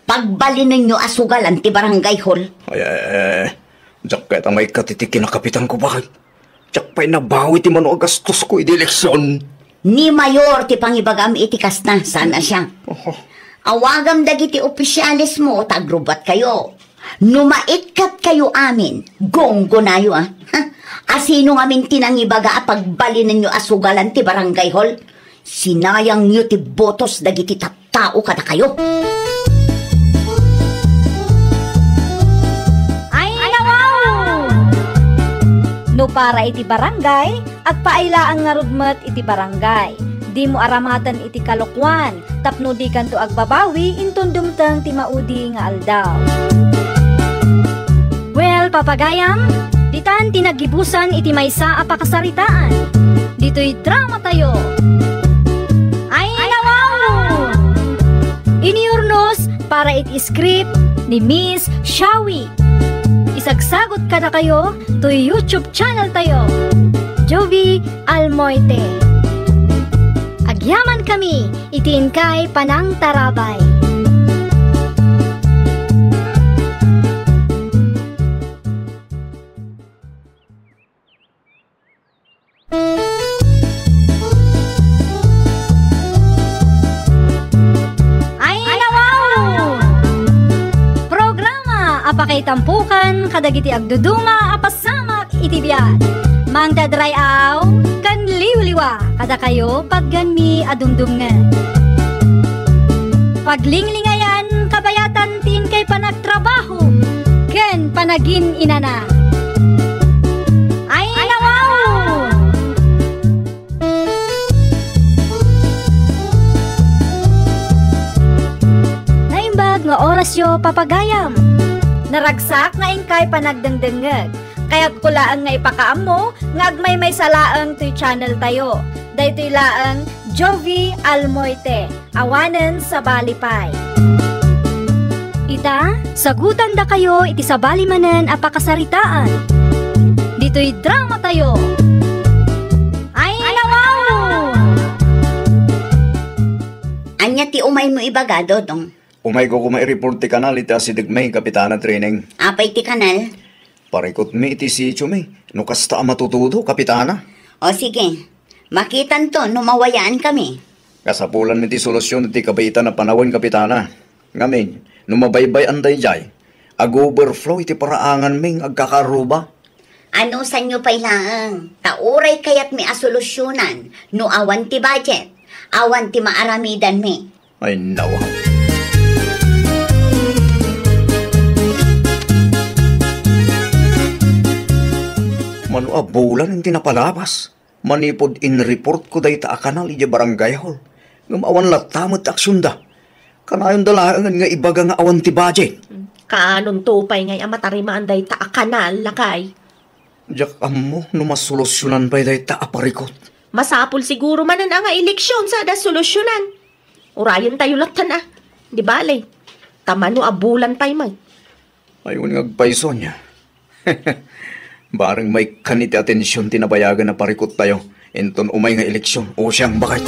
Pagbalinenyo a sugalan ti barangay hall. Ay, ay, ay, ay. Diak kayat a maikkat iti kinakapitanko, bakit? Diak pay nabawi ti mano a gastosko idi eleksion. Ni Mayor ti pangibagam iti kasta, saan a siak. Oho. Awagam dagiti opisyalesmo ta agrubbuatkayo. No maikkat kayo amin, gunggonayo, a. Ha? Asino ngamin ti nangibaga a pagbalinenyo a sugalan ti barangay hall? Sinayangyo ti botos dagiti tattao kadakayo. Ay, nawaw! No para iti barangay, agpaay laeng ngarud met iti barangay. Dimo aramaten iti kalokuan, tapno dikanto agbabawi inton dumteng ti maudi nga aldaw. Well, papagayam, Tan ti nagibusan iti maysa a pakasaritaan. Ditoy dramatayo. Ay, nawaw! Iniyurnos para iti script ni Miss Shawi. Isagsagot kadakayo toy YouTube channel tayo, Jovi Almoite. Agyaman kami iti inkay panangtarabay. Ay, nawaw! Programa a pakaitampukan kadagiti agduduma a pasamak iti biag. Mangdadray-aw ken liwliwa kadakayo patgenmi a dumdumngeg. Paglinglingayan kabayatan ti inkay panagtrabaho ken panagin-inana. Ay, nawaw! Naimbag nga orasyo, papagayam. Naragsak nga inkay panagdengdengngeg. Kayatko laeng nga ipakaammo nga agmaymaysa laeng toy channel tayo. Daytoy laeng Jovi Almoite, awanen sabali pay. Ita, sagutandakayo iti sabali manen a pakasaritaan. Ditoy dramatayo. Ay, nawaw! Ania ti umaymo ibaga, Dodong? Umayko koma i-report ti kanal iti asidegmi, Kapitana Training. Apay ti kanal? Parikutmi iti sitiomi. No kasta a matutudo, Kapitana. O sige, makitanto no mawayankami. Kasapulanmi ti solusyon iti kabiitan a panawen, Kapitana. Ngamin, no mabaybay-an daydiay, ag-overflow iti paraanganmi nga agkakaruba. Anusanyo pay laeng, ta uray kayatmi a solusyonan no awan ti budget, awan ti maaramidanmi. Ay, nawa. Mano a bulan ti napalabas? Manipud in-reportko dayta a kanal idiay barangay hall, ngem awan latta met ti aksionda. Kanayonda laengen nga ibaga nga awan ti budget. Kaanonto pay ngay a matarimaan dayta a kanal, lakay? Diak ammo no masolusyonan pay dayta a parikut. Masapul siguro manen a nga eleksion sada solusyonan. Urayentayo lattan a. Di bale. Ta mano a bulan pay met. Ay, wen nga agpayso ania. Bareng maikkan iti atension ti nabayagen a parikuttayo inton umay nga eleksion. O siang, bakit?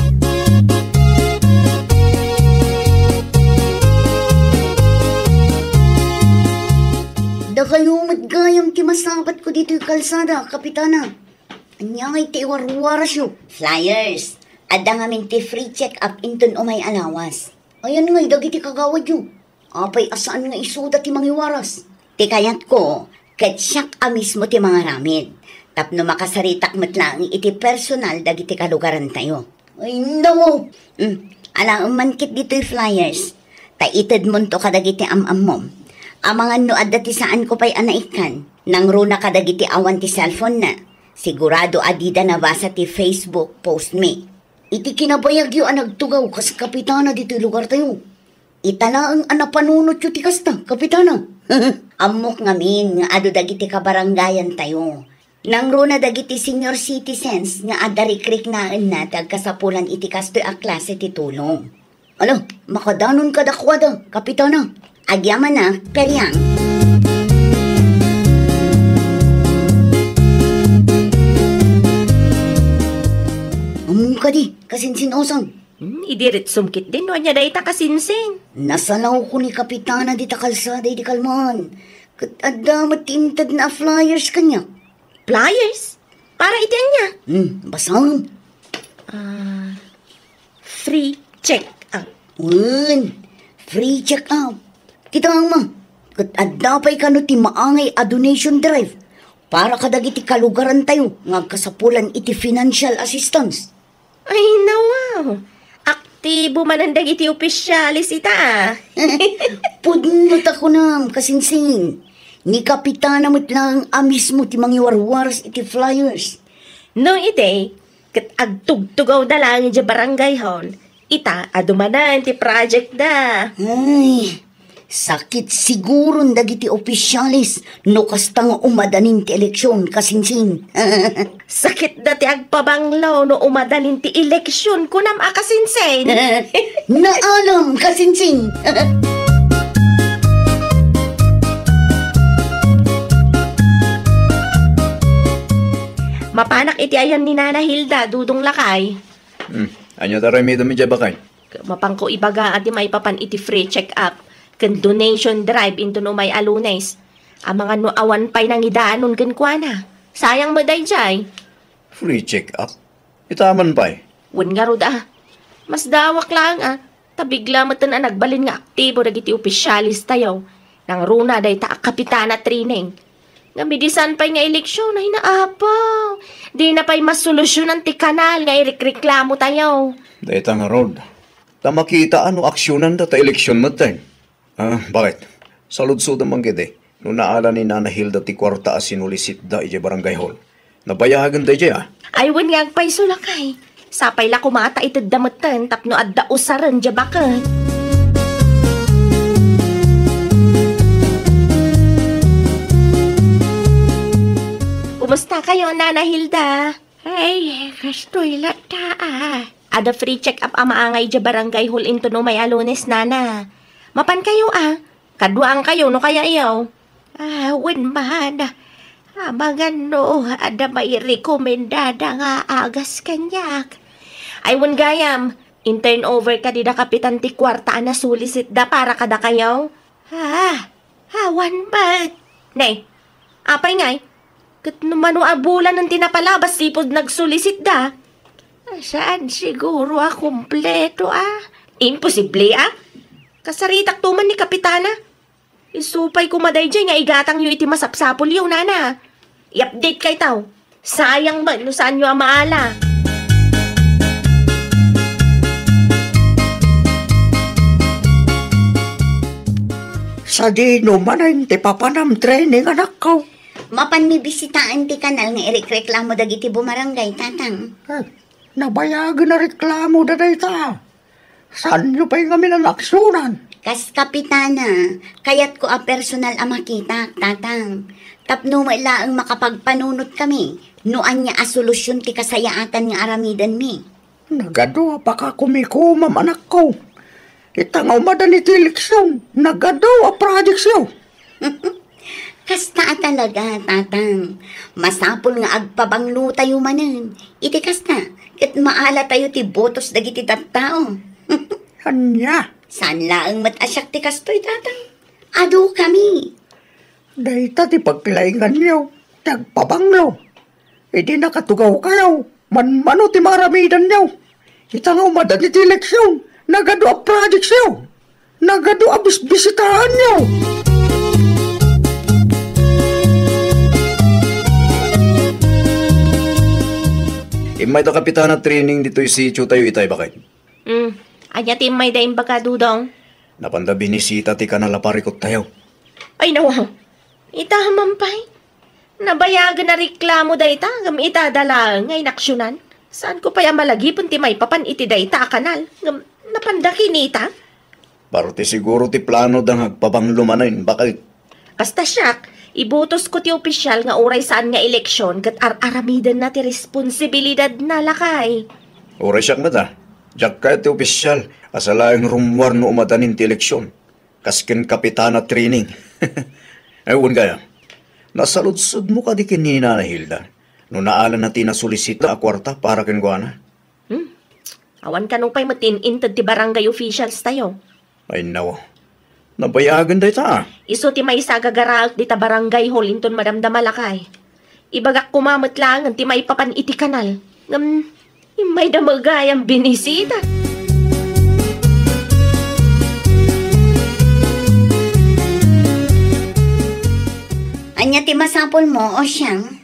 Dakayo met gayam ti masabatko ditoy kalsada, Kapitana. Ania ngay ti iwarwarasyo? Flyers. Adda ngamin ti free check-up inton umay a lawas. Ayan ngay dagiti kagawadyo? Apay a saan nga isuda ti mangiwaras? Ti kayatko, ket siak a mismo ti mangaramid, tapno makasaritak met laeng iti personal dagiti kalugarantayo. Ay, nawaw! Hmm, alaem man ket ditoy flyers. Ta itedmonto kadagiti am-ammom. Amangan no adda ti saanko pay a naikkan, nangruna kadagiti awan ti cellphone-na. Sigurado a dida nabasa ti Facebook post-mi. Iti kinabayagyo a nagtugaw kas kapitana ditoy lugartayo, ita laeng a napanunotyo ti kasta, Kapitana. Ammok ngamin nga adu dagiti kabarangayantayo. Nangruna dagiti senior citizens nga adda rikriknaenna ti agkasapulan iti kastoy a klase ti tulong. Ala, makadanon kadakuada, Kapitana. Agyamanak, Periang. Ammom kadi, kasinsin-osang. Hmm, idiritsom ketdin no ania dayta kasinsin. Nasalawko ni Kapitana dita kalsada idi kalman. Ket adda met ti intedna a flyers kaniak. Flyers? Para iti ania? Hmm, basam. Ah, free check-up. Wen, free check-up. Kitaem, ket adda pay kano ti maangay a donation drive para kadagiti kalugarantayo nga agkasapulan iti financial assistance. Ay, nawaw. Aktibo manen dagiti opisyales ita, a. Pudno ta kunam, kasinsin. Ni Kapitana met laeng a mismo ti mangiwarwaras iti flyers. No iti, ket agtugtugawda laeng idiay barangay hall, ita a dumanan ti project da. Ay, Sakit siguron dagiti opisyales no kasta nga umadanin ti eleksion, kasinsin. Sakitda ti agpabanglo no umadanin ti eleksion, kunam a kasinsin. Naalam, kasinsin. Mapanak iti ayan ni Nana Hilda, Dudong Lakay. Hmm, ania ti aramidem idiay baket? Mapanko ibaga a di maipapan iti free check-up ken donation drive inton umay a Lunes. Amangan no awan pay nangidanon kenkuana. Sayang met daydiay. Free check-up? Ita man pay? Wen ngarud a. Masdawak laeng a. Ta bigla metten a nagbalin nga aktibo dagiti opisyales tayo. Nangruna dayta a kapitana training. Ngem idi saan pay nga eleksion, ay naapaw. Dina pay masolusionan ti kanal nga irikreklamo tayo. Dayta ngarud. Ta makita a no aksionanda ta eleksion metten. Ah, baket? Saludsodem man ketdi no naala ni Nana Hilda ti kuarta a sinulisitda idiay barangay hall. Nabayagen daydiay a? Ay, wen nga agpayso, Lakay. Sapay la koma ta itedda metten tapno adda usaren diay baket. Kumusta kayo, Nana Hilda? Ay, kastoy latta a. Adda free check-up a maangay idiay barangay hall inton umay a Lunes, Nana. Mapan kayo a. Kaduaan kayo no kaya iyo. Ah, wen man. Amangan no adda mairekomendada nga agas kaniak. Ay, wen gayam, in-turn over kadi da kapitan ti kuarta a nasulisitda para kadakayo? Ah, awan met. Ne, apay ngay? Ket no mano a bulanen ti napalabas, sipud nagsulisitda. Saan siguro a kompleto a? Imposible a? Kasaritakto man ni kapitana. Isu pay koma daydiay nga igatangyo iti masapsapulyo, Nana. I-update kaytaw. Sayang man no saanyo a maala. Sadino manen ti papanam training, anakko? Mapanmi bisitaen ti kanal nga irekreklamo dagiti bumaranggay, Tatang. Eh, nabayagen a reklamo da dayta. Saanyo pay ngamin a naaksionan? Kas kapitana, kayatko a personal a makitak, Tatang. Tapno met laeng makapagpanunotkami no ania a solusion ti kasayaatan nga aramidenmi. Nagadu a pakakumikumam, anakko. Ita nga umadan iti eleksion, nagadu a projectsyo. Kasta a talaga, Tatang. Masapul nga agpabanglotayo manen. Iti kasta, ket maalatayo ti botos dagiti tattao. Ania? Saan laeng met a siak ti kastoy, Tatang. Adu kami. Dayta ti paglainganyo, ti agpabanglo. Idi nakatugawkayo, manmano ti maaramidanyo. Ita nga umadan iti eleksion, nagadu a projectsyo. Nagadu a bisbisitaanyo. Immay da kapitana training ditoy sitio tayo itay, baket. Hmm. Ania ti immayda imbaga, Dudong? Napanda binisita ti kanal a parikut tayo. Ay, nawa. Ita man pay. Nabayagen a reklamo dayta, ngem ita da laeng nga inaksionan. Saanko pay a malagipen ti maipapan iti dayta a kanal, ngem napanda kinita. Parte siguro ti plano da nga agpabanglo manen, baket. Basta siak, ibotosko ti opisial nga uray saan nga eleksion ket ar-aramidenna ti responsibilidadna, Lakay. Uray siak met a, diak kayat ti opisial a salaeng rummuar no umadanin ti eleksion, kas ken kapitana training. Ay, wen gayam, nasaludsodmo kadi ken ni Nana Hilda no naalana ti nasulisita a kuarta para kenkuana? Hmm? Awan kano pay met ti in-inted ti barangay officials tayo. Ay, nawa. Nabayagen dayta a. Isu ti maysa a gagaraek dita barangay hall inton madamdama, Lakay. Ibagak koma met laengen ti maipapan iti kanal. Ngem, immayda met gayam binisita. Ania ti masapulmo, Osyang?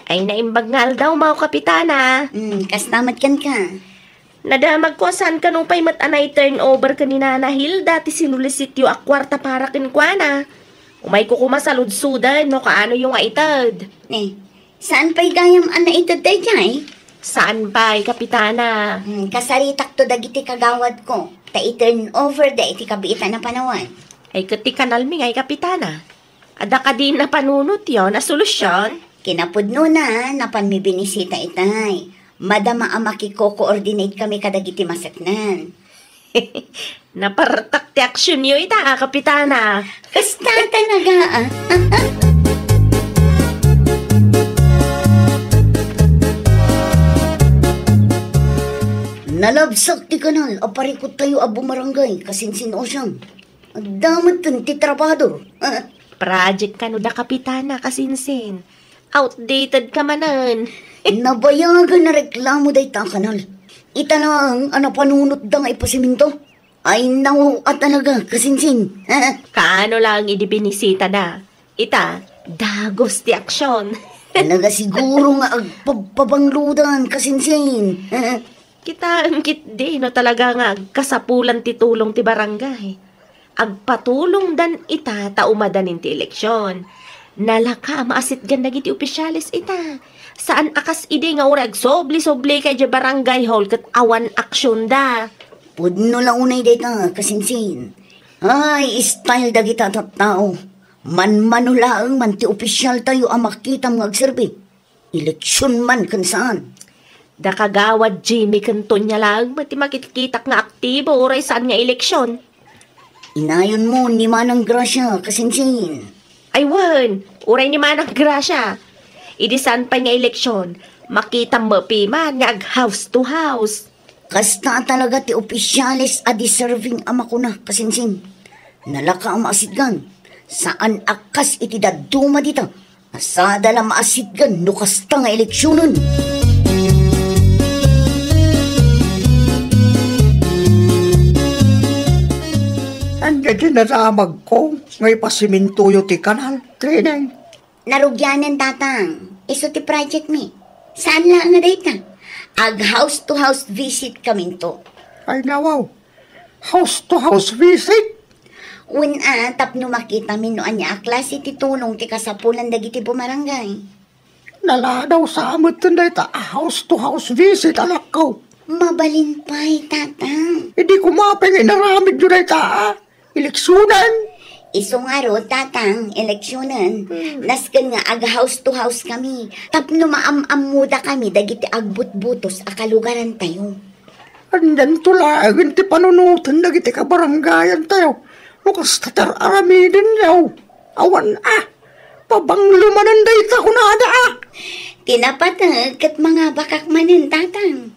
Ay, naimbag nga aldaw, Mao Kapitana. Hmm, kasta met kenka. Nadamagko a saan kano pay met a nai-turn over ken ni Nana Hilda ti sinulisityo a kuarta para kenkuana. Umayko koma saludsoden no kaanoyo nga ited. Eh, saan pay gayam a naited daydiay? Saan pay, Kapitana? Hmm, kasaritakto dagiti kagawadko, ta i-turn over da iti kabiitan a panawen. Ay, ket ti kanalmi nga, ay, Kapitana. Adda kadi napanunotyo a solusion? Kinapudnona, napanmi binisita itay. Madama a makiko-coordinate kami kadagiti maseknan. Napartak ti aksionyo ita, a, Kapitana. Kasta talaga, a. Nalabsak ti kanal a parikuttayo a bumarangay, kasinsin, Osyang. Adda metten ti trabahador. Project kano da Kapitana, kasinsin. Outdated ka manen. Nabayagan a reklamo dayta a kanal. Ita laeng a napanunotda nga ipasiminto. Ay, naw a talaga, kasinsin. Kaano laeng idi binisita da? Ita, dagos ti aksion. Talaga siguro nga agpabpabangludan, kasinsin. Kitaem ketdi no talaga nga agkasapulan ti tulong ti barangay. Agpatulongdan ita ta umadanin ti eleksion. Nalaka a maasitgan dagiti opisyales ita. Saan a kas idi nga uray agsubli-subli kay idiay barangay hall ket awan aksionda. Pudno la unay dayta, kasinsin. Ay, style dagita tattao. Manmano laeng man ti opisyaltayo a makitam nga agserbi. Eleksion man ken saan. Da Kagawad Jimmy ken Tonya laeng met ti makitkitak nga aktibo uray saan nga eleksion. Inayonmo ni Manang Gracia, kasinsin. Ay wen, uray ni Manang Gracia. Idi saan pay nga eleksion, makitam met piman nga ag-house to house. Kasta talaga ti opisyales a deserving a makuna, kasinsin. Nalaka a maasitgan. Saan a kas iti dadduma dita. Asada la maasitgan no kasta nga eleksionen. Ania ti nadamagko nga ipasimintoyo ti kanal, Trineng? Narugianan, Tatang. Isu ti project mi. Saan laeng a dayta? Ag house to house visit kaminto. Ay, nawaw. House to house visit? Wen a, tapno makitami no ania a klase ti tulong ti kasapulan dagiti bumarangay. Naladaw sa metten dayta a house to house visit, anakko. Mabalin pay, Tatang. Idi koma pay nga inaramidyo dayta a eleksionen. Isu ngarud, Tatang, eleksionen. Hmm. Nasken nga ag house to house kami. Tapno maam-ammoda kami dagiti agbutbutos a kalugarantayo. Anianto laengen ti panunoten dagiti kabarangayantayo no kasta ti ar-aramidenyo? Awan a, pabanglo manen dayta kunada a. Ti napateg ket mangabakak manen, Tatang.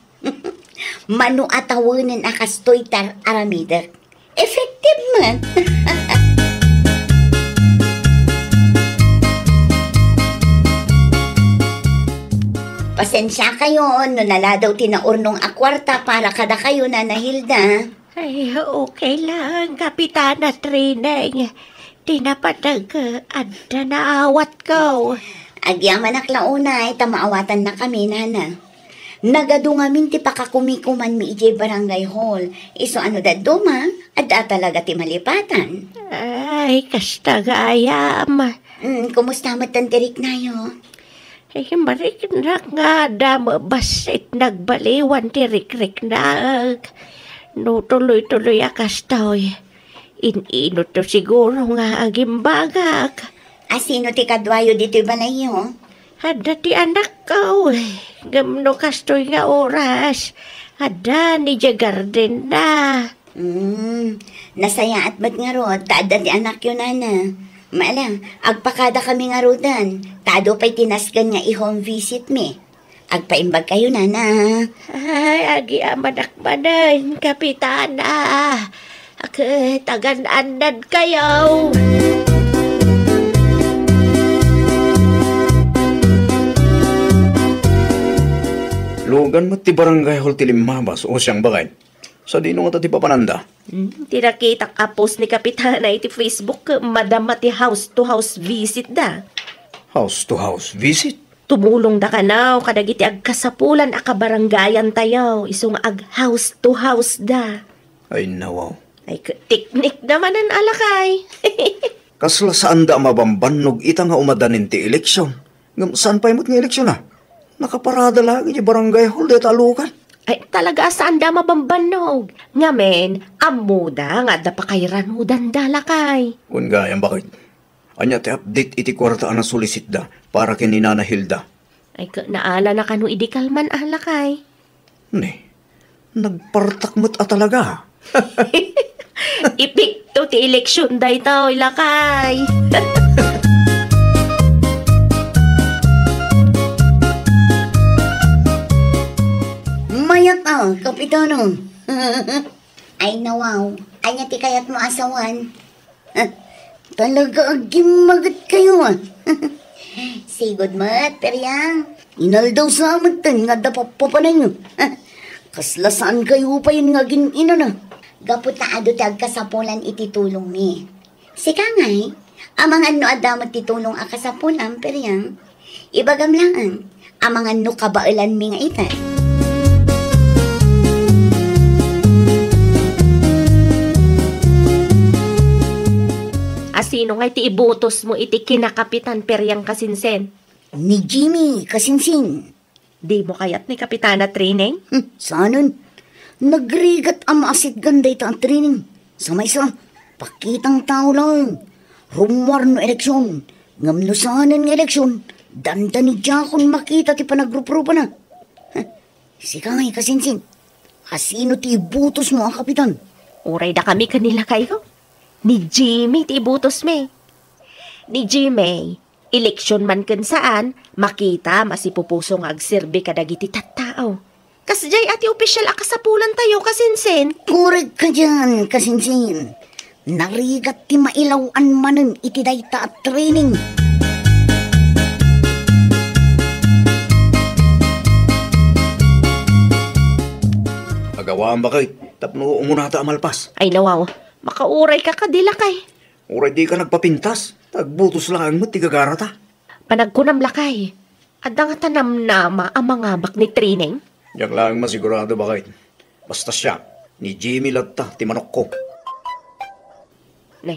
Mano a tawenen a kastoy ti ar-aramidek. Effective met. Pasensiakayo no naladaw ti naurnong a kuarta para kadakayo, Nana Hilda. Ay, okay lang, Kapitana Trineng. Ti napateg, adda naawatko. Agyamanak la unay ta maawatannakami, Nana. Nagadu ngamin ti pakakumikumanmi idiay barangay hall. Isu a no dadduma, adda talaga ti malipatan. Ay, kasta gayam. Mm, kumusta met ti riknayo? Ay, mariknak nga adda met bassit nagbaliwan ti rikriknak. No tuloy-tuloy a kastoy, in-inutto siguro nga agimbagak. A sino ti kaduayo ditoy balayyo? Adda ti anakko. Ngem no kastoy nga oras, adda idiay gardenna. Mm, nasayaat met ngarud ta adda ti anakyo, Nana. Ala, agpakadakami ngaruden. Ta adu pay ti nasken nga i-home visit mi. Agpaimbagkayo, Nana. Ay, agyamanak manen, Kapitana. Ket agan-annadkayo. Lugan met ti barangay hall ti limmabas, o siang baket. Sadino ngata ti papananda? Hmm, ti nakitak a post ni Kapitana iti Facebook, madama ti house to house visit da. House to house visit? Tumulong da kano kadagiti agkasapulan a kabarangayan tayo, isu nga ag house to house da. Ay, nawaw. Ay, k-, teknik naman ang alakay. Kasla saan da a mabambannog ita nga umadanin ti eleksyon? Ngem saan pay met nga eleksyon, a? Nakaparada laeng iti barangay hall dayta a lugar. Ay, talaga a saanda a mabambannog. Ngamin, ammoda nga adda pakairanudanda, lakay. Wen gayam, baket. Ania ti update iti kuarta a nasolicitda para ken ni Nana Hilda? Ay, ka-, naala na kano idi kalman a, lakay. Ne, nagpartak met a talaga. Epekto ti eleksion daytoy, lakay. Mayat a, Kapitano. Ay, nawaw. Ania ti kayatmo a sawen? Talaga a gimmaget kayo, a. Sigud met, Periang. Inaldaw sa metten nga adda pappapananyo. Kasla saan kayo payen nga agin-inana. Gapu ta adu ti agkasapulan iti tulongmi. Sika ngay, amangan no adda met ti tulong a kasapulam, Periang. Ibagam laeng, amangan no kabaelanmi nga ita. Asino ngay ti ibutosmo iti kinakapitan, Periang Kasinsin? Ni Jimmy Kasinsin. Dimo kayat ni Kapitana Trining? Hmm, saanen. Nagrigat a maasitgan dayta a training. Sa maysa, pakitang tao laeng. Rummuar no eleksion. Ngem no saanen nga eleksion, dandani diakon makita ti panagruprupana. Heh, sika ngay, Kasinsin. Asino ti ibutosmo a kapitan? Uray dakami ken ni lakayko. Ni Jimmy ti ibutosmi. Ni Jimmy, eleksion man ken saan, makita a masipupuso nga agserbi kadagiti tattao. Kasdiay a ti opisial a kasapulantayo, Kasinsin. Korek ka diyan, Kasinsin. Narigat ti mailaw-an manen iti dayta a training. Agawam, baket, tapno umunata a malpas. Ay, nawaw. Makauray ka kadi, lakay. Uray dika nagpapintas, ta agbutos laeng met ti gagarata. Panagkunam, lakay, adda ngata namnama a mangabak ni Trining? Diak laeng masigurado, baket. Basta siak, ni Jimmy latta ti manokko. Ne.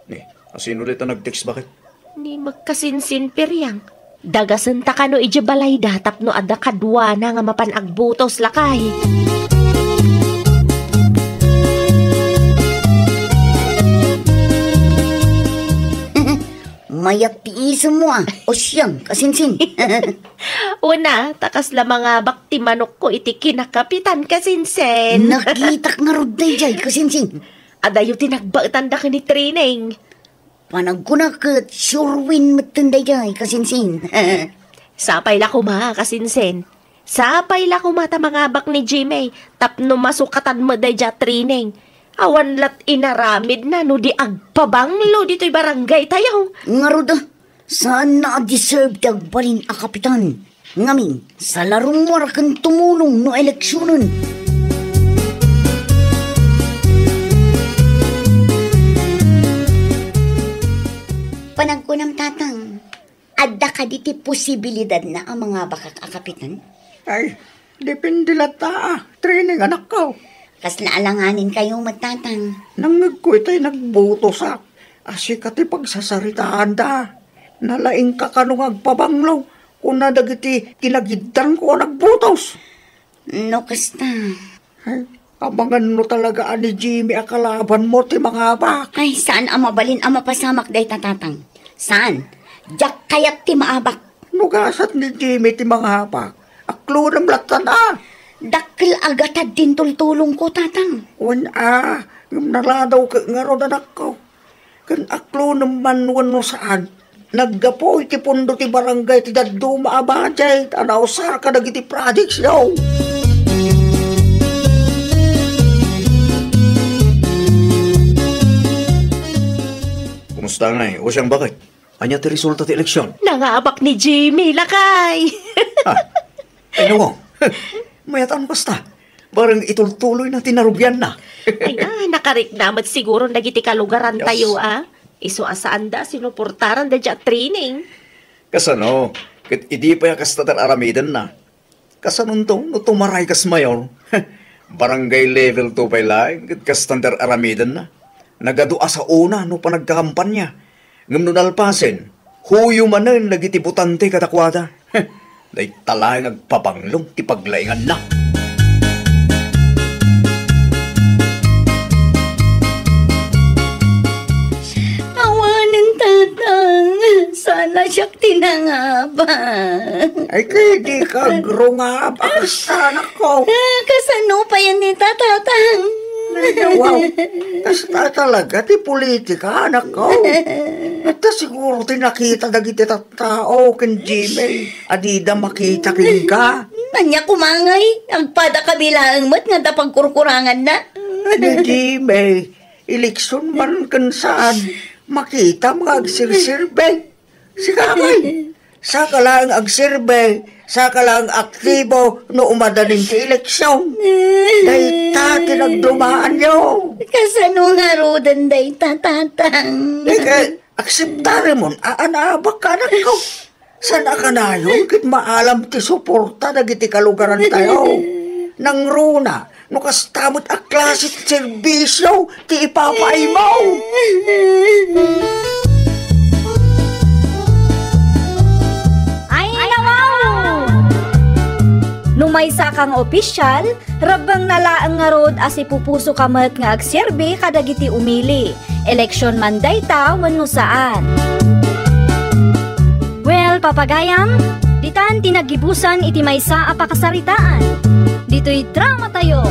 Ne, asino dayta nag-text, baket? Ni Magkasinsin, Periang. Dagasenta kano idiay balayda tapno adda kaduana nga mapan agbutos, lakay. Mayat ti isemmo, a. O siam, Kasinsin. Una, ta kasla mangabak ti manokko iti kinakapitan, Kasinsin. Nakitak ngarud daydiay, Kasinsin. Adayo ti nagbaetanda ken ni Trining. Panagkunak ket sure win metten daydiay, Kasinsin. Sapay la koma, Kasinsin. Sapay la koma ta mangabak ni Jimmy tapno masukatan met daydiay a training. Awan lat inaramidna no di agpabanglo ditoy barangaytayo. Ngarud, a, saanna a deserve ti agbalin a kapitan. Ngamin, sala rummuar ken tumulong no eleksionen. Panagkunam, Tatang, adda kadi ti posibilidadna a mangabakak a kapitan? Ay, depende latta a. Training, anakko. Kasla alanganin kayo met, Tatang. Nangngegko itay nagbutosak. A, sika ti pagsasaritaanda. Nalaingka kano nga agpabanglo, kuna dagiti kinagiddanko a nagbutos. No kasta. Ay, amangan no talaga a ni Jimmy a kalabanmo ti mangabak. Ay, saan a mabalin a mapasamak dayta, Tatang. Saan? Diak kayat ti maabak. No gasat ni Jimmy ti mangabak, aklonem lattan a. Dakkel a gatad ti intultulongko, Tatang. Wen a, ngem naladaw ket ngarud, anakko. Ken aklonem man wenno saan, naggapu iti pondo ti barangay ti dadduma a budget a nausar kadagiti projects, yo. Kumusta ngay? O siyang, baket? Ania ti resulta ti eleksyon? Nangabak ni Jimmy, lakay! Ah, ay, nawaw. Mayatan basta. Barang itultuloy na ti narugianna. Ay, ah, nakarikna met siguro dagiti kalugaran tayo, yes, ah. Isu a saanda a sinuportaran daydiay a training. Kasano? Ket idi pay a kasta ti ar-aramidenna. Kasanonto no tumaray kas mayor? Barangay level two pay laeng ket kasta ti ar-aramidenna. Nagadu a saona no panagkakampanya. Ngem no nalpasen, huyo manen dagiti botante kadakuada. Dayta laeng agpabanglong ti paglainganna. La siak ti nangabak. Ay, kay di ka agrungab. Akasta, anak ko. Ah, kasano pay ni Tatang? Wow, kasta talaga ti politika, anak ko. Ita siguro ti nakita dagiti tattao ken Jimmy. Adida makita kenka. Ania koma ngay, agpada kabilaeng met nga adda pagkurkuranganna. Ni Jimmy, eleksyon man ken saan, makita nga agserserbi. Sika, ay, saka laeng agserbi, saka laeng aktibo no umadanin ti eleksyon. Dayta ti nagdumaanyo. Kasano ngaruden dayta, Tatang? Ika, akseptaremon a anaabak ka, anak ko. Saan a kanayon ket maalam ti suporta dagiti kalugarantayo. Nangruna, no kasta met a klase ti serbisyo ti ipapaaymo. Ay, nawaw! No maysa kang opisyal, rebbengna laeng ngarud a sipupusoka met nga agserbi kadagiti umili. Eleksyon man dayta wenno saan. Well, papagayam, ditan ti naggibusan iti maysa a pakasaritaan. Ditoy dramatayo.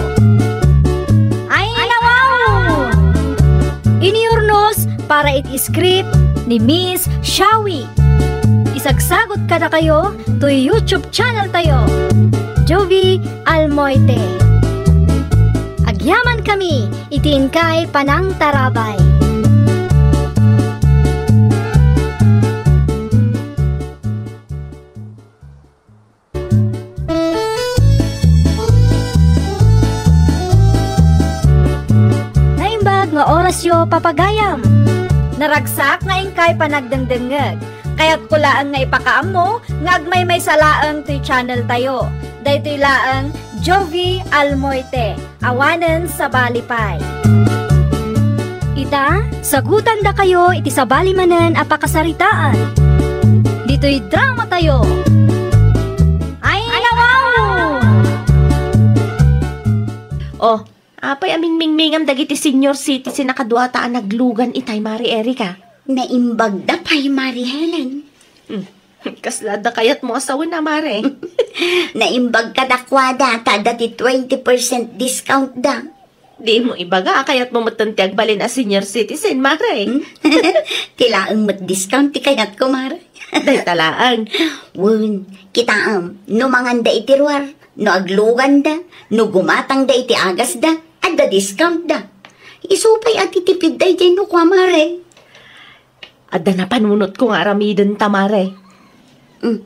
Ay, nawaw! Inurnos para iti script ni Miss Shawi. Isagsagot kadakayo toy YouTube channel tayo, Jovi Almoite. Agyaman kami iti inkay panangtarabay. Naimbag nga orasyo, papagayam. Naragsak nga inkay panagdengdengngeg. Kayatko laeng nga ipakaammo nga agmaymaysa laeng toy channel tayo. Daytoy laeng Jovi Almoite. Awanen sabali pay. Ita, sagutandakayo iti sabali manen a pakasaritaan. Ditoy dramatayo. Ay, nawaw! Oh, apay a mingmingmingam dagiti senior citizen a kaduata a naglugan itay, Mari Erika? Naimbagda pay, Mari Helen. Hmm. Kasla adda kayatmo a sawen a, Mare? Naimbag kadakuada ta adda ti twenty percent discount da. Dimo ibaga a kayatmo metten ti agbalin a senior citizen, Mare? Hmm? Ti laeng met discount ti kayatko, Mare. Dayta laeng. Wen, kitaem, no manganda iti ruar, no agluganda, no gumatangda iti agasda, adda discount da. Isu pay a titipid daydiay no kua, Mare. Adda napanunotko nga aramidenta, Mare. Mm.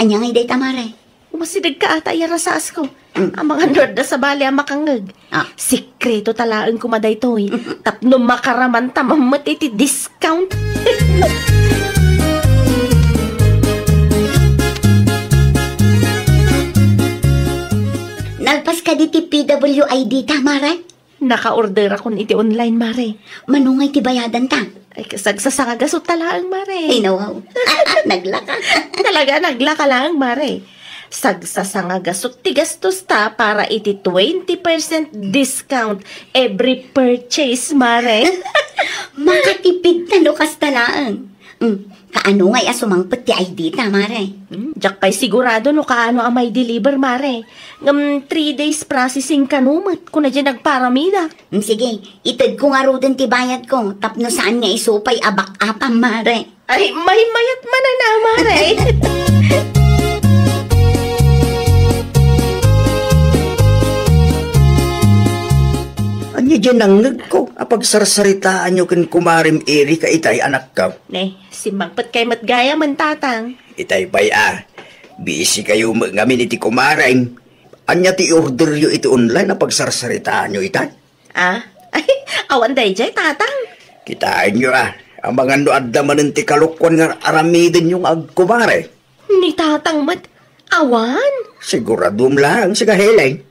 Ania ngay dayta, Mare? Umasidegka ata, iyarasasko. Mm. Amangan no adda sabali a makangngeg. Ah. Sekreto ta laeng koma daytoy. Tapno makaramanta mammet iti discount. Nalpas kadi ti P W I D ta, Mare? Naka-orderakon iti online, Mare. Mano ngay ti bayadanta? Ay, sagsasangagasotta laeng, Mare. Ay, nawaw. Naglaka. Talaga, naglaka laeng, Mare. Sagsasangagasot ti gastosta para iti twenty percent discount every purchase, Mare. Makatipid ta no kasta laeng. Mm, kaano ngay a sumangpet ti I D ta, Mare? Mm, diak pay sigurado no kaano a may deliver, Mare. Ngem three days processing kano met, kuna diay nagparamidak. Mm, sige, itedko ngaruden ti bayadko, tapno saan nga isu pay a back-upam, Mare. Ay, maymayat manen a, Mare. Ania diay nangngegko a pagsarsaritaanyo ken kumarem Erika itay, anakko? Ne, simmangpetkay met gayamen, Tatang. Itay pay a, busy kayo met ngamin iti kumarem. Ania ti orderyo iti online a pagsarsaritaanyo itay? Ah? Ay, awan daydiay, Tatang. Kitaenyo a, amangan no adda manen ti kalokuan nga aramidenyo nga agkumare. Ni Tatang met, awan? Siguradom laeng, sika Helen.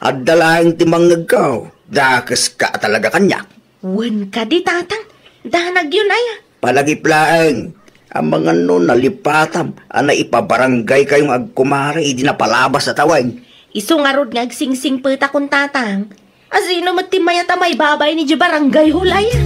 Adda laeng ti mangngegko. Dakeska a talaga kaniak. Wen kadi, Tatang. Danagyon aya. Palagip laeng. Amangan no nalipatam a naipabaranggaykayo nga agkumare idi napalabas a tawen. Isu ngarud nga agsingsingpetakon, Tatang. Asino met ti mayat a maibabay ni di barangay hall aya?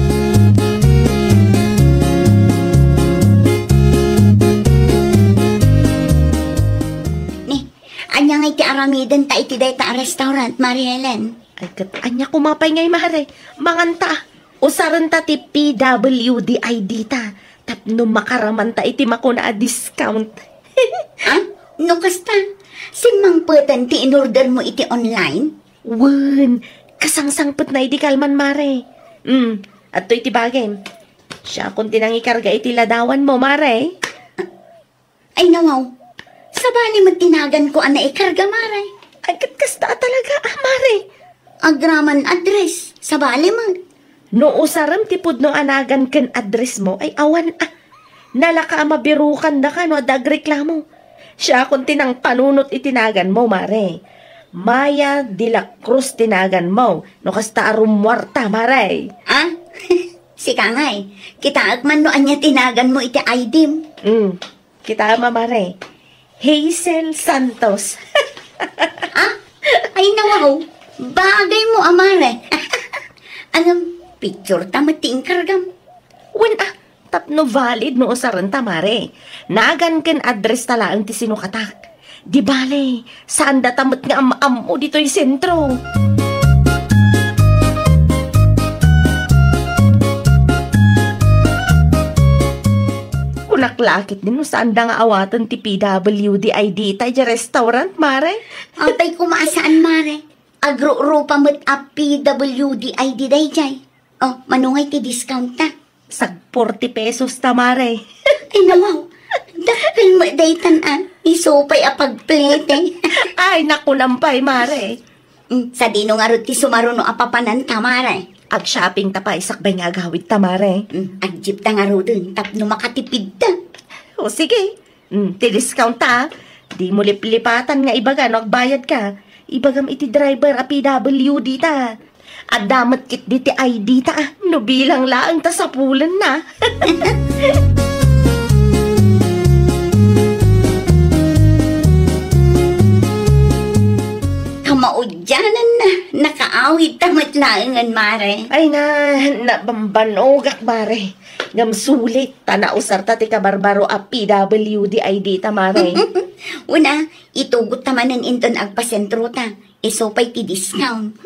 Ania ngay ti aramidenta iti dayta a restaurant, Mare Helen? Ay, ket ania koma pay ngay, Mare? Manganta. Usarenta ti P W D I D ta. Tapno makaramanta iti makuna a discount. Ah? No kasta, simmangpeten ti inordermo iti online? Wen, kasangsangpetna idi kalman, Mare. Hmm, adtoy ti bagim. Siakon ti nangikarga iti ladawanmo, Mare. Ay, nawaw. Sabali met ti naganko a naikarga, Mare. Ay, ket kasta a talaga, ah, Mare. Agraman address. Sabali met. No usarem ti pudno a nagan ken addressmo, ay awan, ah. Nalaka a mabirukandaka no adda agreklamo. Siakon ti nangpanunot iti naganmo, Mare. Maya de la Cruz ti naganmo, no kasta a rummuarta, Mare. Ah? Sika ngay, kitaek man no ania ti naganmo iti I D-m. Mm. Kitaem a, Mare. Hazel Santos. Ah? Ay, nawaw. Bagaymo a, Mare. Ngem, pictureta met ti inkargam. Wen, ah, tapno valid no usarenta, Mare. Nagan ken address ta laeng ti sinukatak. Di bale, saandata met nga am-ammo ditoy sentro. Kunak la ketdi no saanda nga awaten ti P W D I D ta idiay restaurant, Mare. Apay koma a saan, Mare. Agrurupa met a P W D I D daydiay. Oh, mano ngay ti discount ta? Sag forty pesos ta, Mare. Ay, nawaw. Dakkel met daytan, ah. Isu pay a pagplete. Ay, nakunam pay, Mare. Mm, sadino ngarud ti sumaruno a papanan ta, Mare? Ag-shopping ta pay sakbay nga agawid ta, Mare. Mm, ag-jeep ta ngaruden tapno makatipid ta. O, sige. Mm, ti discount ta, ah. Dimo liplipatan nga ibaga no agbayad ka. Ibagam iti driver a P W D ta. Adda met ketdi ti I D ta, ah. No bilang laeng ta sapulenna. Kamaudiananna, nakaawid ta met laengen, Mare. Ay na, nabambanogak, Mare. Ngem sulit, ta nausarta ti kabarbaro a P W D I D ta, Mare. Una, itugot ta manen inton agpasentro ta. Isu pay ti discount.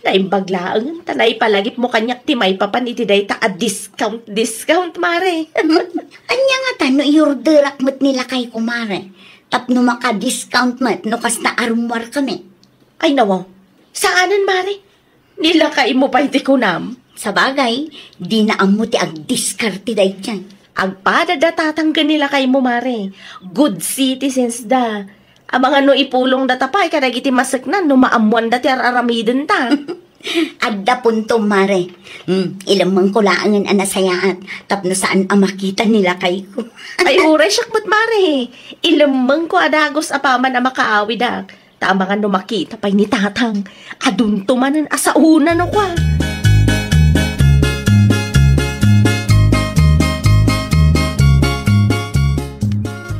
Naimbag laeng, ta naipalagipmo kaniak ti maipapan iti dayta a discount, discount, Mare. Ania ngata no iorderak met ni lakayko, Mare? Tapno maka-discount met no kasta a rummuarkami. Ay, nawaw. Saanen, Mare. Ni lakaymo pay ti kunam. Sabagay, dina ammo ti agdiskarte daydiay. Agpada da tatang ken ni lakaymo, Mare. Good citizens da. Amangan no ipulongdata pay kadagiti maseknan no maammoanda ti ar-aramidenta. Adda puntom, Mare. Hmm, ilemmengko laengen a nasayaat tapno saan a makita ni lakayko. Ay, uray siak met, Mare. Ilemmengko a dagus apaman a makaawidak. Ta amangan no makita pay ni tatang, adunto manen a saona no kua.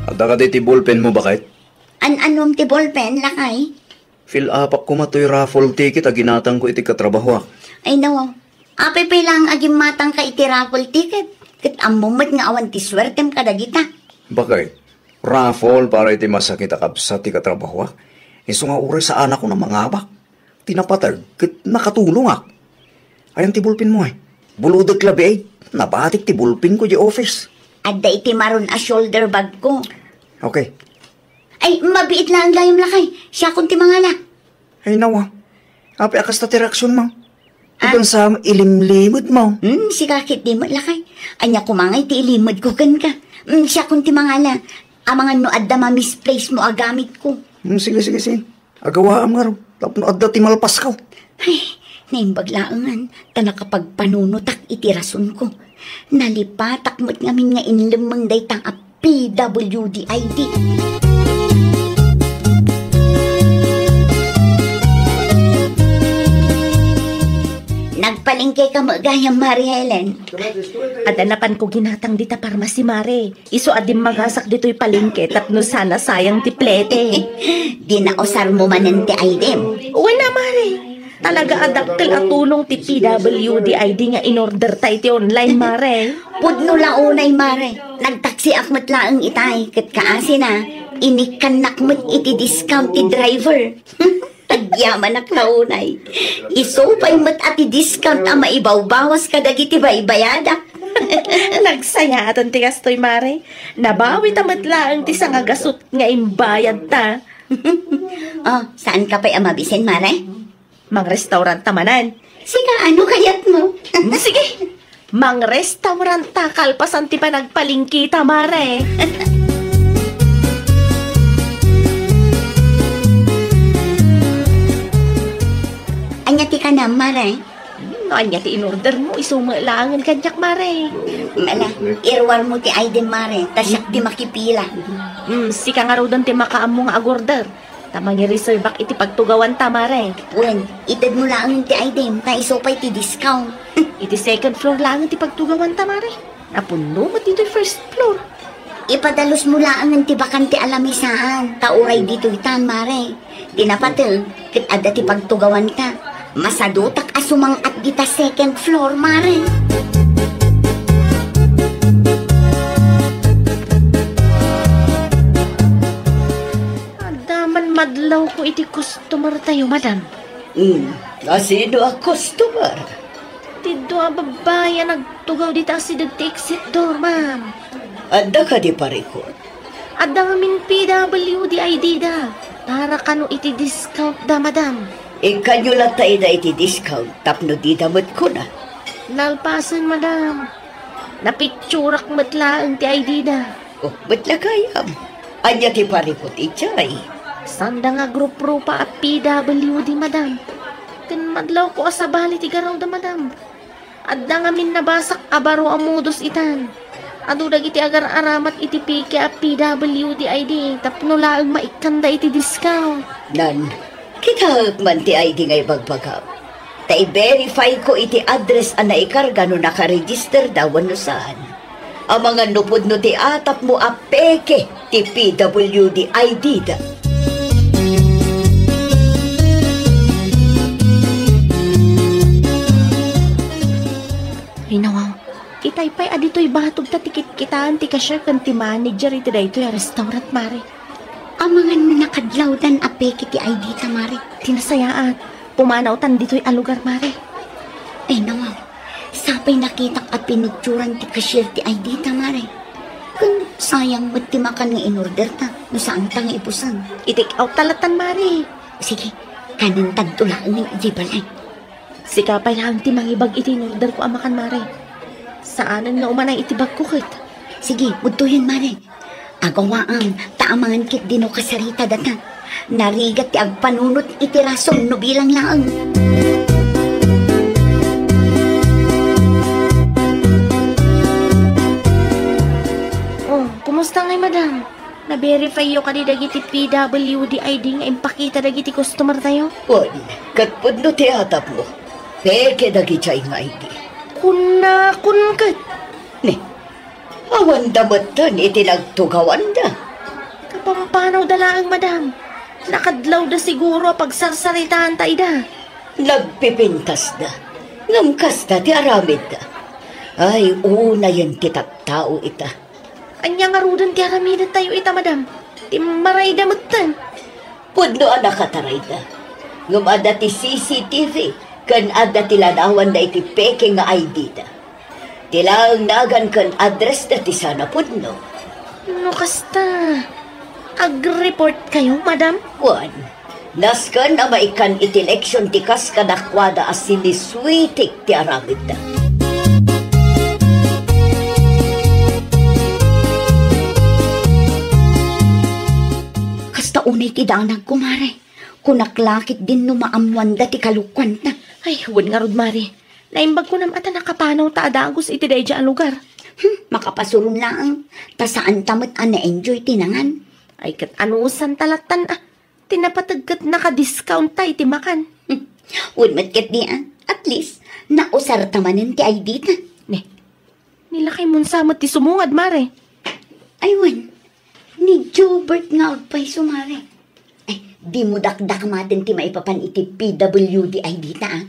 Adda kadi ti ballpenmo, baket? An-anom ti ballpen, lakay? Fill-upak koma toy raffle ticket a ginatangko iti katrabahoak. Ay, nawaw. Apay pay laeng a gimmatangka iti raffle ticket? Ket ammom met nga awan ti suertem kadagita. Baket, raffle para iti masakit a kabsat ti katrabahoak. Isu nga uray saanakon a mangabak. Ti napateg ket nakatulongak. Ayan ti ballpenmo, ay? Bulodek labi, ay. Nabatik ti ballpenko idiay office. Adda iti maroon a shoulder bagko. Okay. Ay, mabiit laeng gayam, lakay. Siakon ti mangala. Ay, nawa. Apay a kasta ti reaksionmo? Ah. Iti sa ilimlimedmo. Hmm, sika ketdi met, lakay. Ania koma ngay ti ilimedko kenka? Hmm, siakon ti mangala. Amangan no adda ma-misplace mo a gamitko. Hmm, sige, sige, sige. Agawaam ngarud, tapno adda ti malpasko. Ay, naimbag laengen, ta nakapagpanunotak iti rasonko. Nalipatak met ngamin nga inlemmeng dayta a P W D I D. Nagpalengkeka met gayam, Mare Helen? Adda napanko ginatang dita parmasi, Mare. Isu a dimmagasak ditoy palengke tapno saan a sayang ti plete. Dina usarmo manen ti I D-m? Wen a, Mare. Talaga a dakkel a tulong ti P W D I D nga inorderta iti online, Mare. Pudno la unay, Mare. Nagtaksiak met laeng itay, ket kaasina, Inikkannak met iti discount ti driver. Agyamanak la unay. Isu pay met a ti discount a maibawbawas kadagiti baybayadak. Nagsayaatan ti kastoy, Mare. Nabawi ta met laeng ti sangagasut nga imbayadta. Oh, saan ka pay a mabisen, Mare? Mangrestauranta manen. Sika, ano kayatmo? Sige. Mangrestauranta kalpasan ti panagpalengketa, Mare. Ania ti kanam, Mare? No ania ti inordermo, isu met laengen kaniak, Mare. Ala, iruarmo ti I D, Mare, ta siak ti makipila. Hmm, sika ngaruden ti makaammo nga agorder. Ta mangireservak iti pagtugawanta, Mare. Wen, itedmo laengen ti I D-m, ta isu pay ti discount. Iti second floor laengen ti pagtugawanta, Mare. Napunno met ditoy first floor. Ipadalusmo laengen ti bakante a lamisaan, ta uray ditoytan, Mare. Ti napateg, ket adda ti pagtugawanta. Masadutak a sumang-at dita second floor, Mare. Adda man madlawko iti customer tayo, madam. Hmm, asino a customer? Ti dua a babbai a nagtugaw dita asideg ti exit door, ma'am. Adda kadi parikut? Adda ngamin P W D I D da. Para kano iti discount da, madam. Ikkanyo latta ida iti discount tapno dida met kuna. Nalpasen, madam. Napicturak met laeng ti I D da. Oh, met la gayam. Ania ti parikut idiay? Sanda nga gruprupa a P W D, madam. Ken madlawko a sabali ti garawda, madam. Adda ngamin nabasak a baro a modus itan. Adu dagiti agar-aramat iti peke a P W D I D tapno laeng maikkanda iti discount. Nan, kitaek man ti I D nga ibagbagam. Ta i-verify ko iti address a naikarga no nakaregister da wenno saan. Amangan no pudno ti atapmo a peke ti P W D I D da. Ay, nawaw. Itay pay a ditoy batog ta ti kitkitaan ti cashier ken ti manager iti daytoy a restaurant, Mare. Amangan no nakadlawdan a peke ti I D ta, Mare. Ti nasayaat, pumanawtan ditoy a lugar, Mare. Ay, nawaw. Sapay nakitak a pinicturan ti cashier ti I D ta, Mare. Ken sayang met ti makan nga inorder ta, no saan ta nga ipusan. I-take out ta latan, Mare. Sige, kanen tanto laeng iti balay. Sika pay laeng ti mangibag iti inorder ko a makan, Mare. Saanen nga umanay iti bagko ket. Sige, udtoyen, Mare. Agawaam, ta amangan ketdi no kasarita data. Narigat ti agpanunot iti rason no bilang laeng. Oh, kumusta ngay, madam? Na-verify yo kadi dagiti P W D I D nga impakita dagiti customer tayo? Wen, ket pudno ti atapmo. Peke dagidiay nga I D. Kunakon ket. Ne, Awanda metten iti nagtugawanda. Kapampanaw da laeng, madam. Nakadlaw da siguro a pagsarsaritaan ta ida. Nagpipintas da. Ngem kasta ti aramid da. Ay, unayen ti tattao ita. Anya ngaruden ti aramiden tayo ita, madam? Ti maray da metten. Pudno a nakatarayda. Ngem adda ti C C T V ken adda ti lanawanda iti peke nga I D da. Ti laeng nagan ken address da ti saan a pudno. No kasta, agreport kayo, madam? Wen, nasken a maikkan iti leksion ti kas kadakuada a siniswitik ti aramidda. Kasta unay ti danag, kumare. Kunak la ketdin no maammoanda ti kalokuanta. Ay, wen ngarud, Mare. Naimbag ko nam a ta nakapanaw ta a dagus iti daydiay a lugar. Hmm, makapasuron laeng. Ta saan ta met a na-enjoy ti nangan. Ay, ket anusan ta lattan a. Ti napateg ket naka-discount ta iti makan. Hmm, wen met ketdi a. At least, nausar ta manen ti I D ta. Ne, Ni lakay Monsa met ti sumungad, Mare. Ay, wen. Ni Jobert nga agpayso, Mare. Ay, dimo dakdakamaten ti maipapan iti P W D I D ta, a.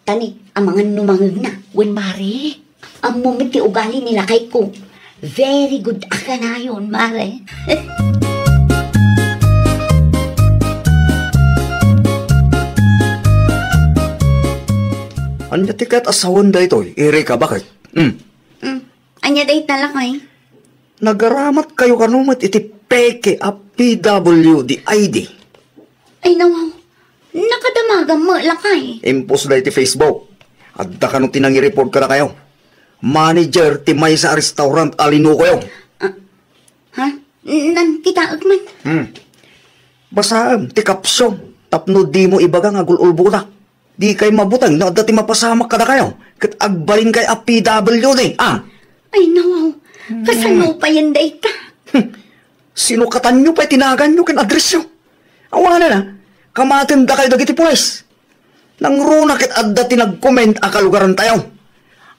Ta ni, amangan no mangegna. Wen, Mare. Ammo met ti ugali ni lakay ko. Very good a kanayon, Mare. Ania ti ket a sawen daytoy, Erika, baket? Hmm. Hmm. Ania dayta, lakay? Nagaramat kayo kano met iti peke a P W D I D? Ay, nawaw. Nakadamagam met, lakay. Impos da iti Facebook. Adda kano ti nangireport kadakayo. Manager ti maysa a restaurant a linukoyo. Ah, ha? N-, nan, kitaek man. Hmm. Basaem ti caption tapno dimo ibaga nga gul-ulboda. Dikay mabuteng no adda ti mapasamak kadakayo ket agbalinkay a P W D, ah. Ay, nawaw. Hmm. Kasano payen dayta? Hmm. Sinukatanyo pay ti naganyo ken addressyo. Awanen a, kamatendakayo dagiti pulis. Nangruna ket adda ti nag-comment a kalugarantayo.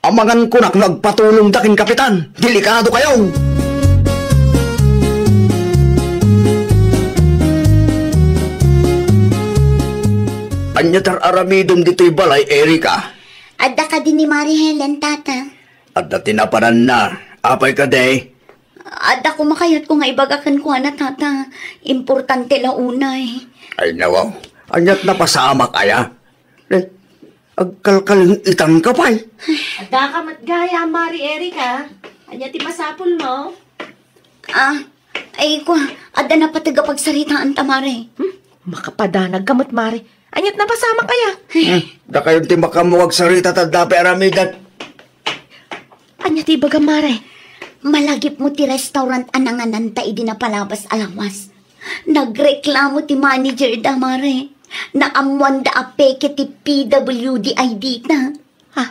Amangan kunak no agpatulongda ken Kapitan. Delikado kayo! Ania ti ar-aramidem ditoy balay, Erika? Adda kadi ni Mari Helen, Tata? Adda ti napananna. Apay kadi? Adda koma kayatko nga ibaga kenkuana, Tata. Importante la unay. Ay, nawaw. Ania't napasamak aya? Eh, agkalkaling-itan ka pay. Adda ka met gayam, Mari Erika. Ania ti masapulmo? Ah, ay, kua, adda napateg a pagsaritaanta, Mare. Hmm? Makapadanag ka met, Mare. Ania't napasamak aya? Hmm, dakayon ti makaammo agsarita ta adda pay aramidek. Ania ti ibagam, Mare? Malagipmo ti restaurant a nangananta idi napalabas a lawas. Nagreklamo ti manager da, Mare. Naammoanda a peke ti P W D I D ta. Ha?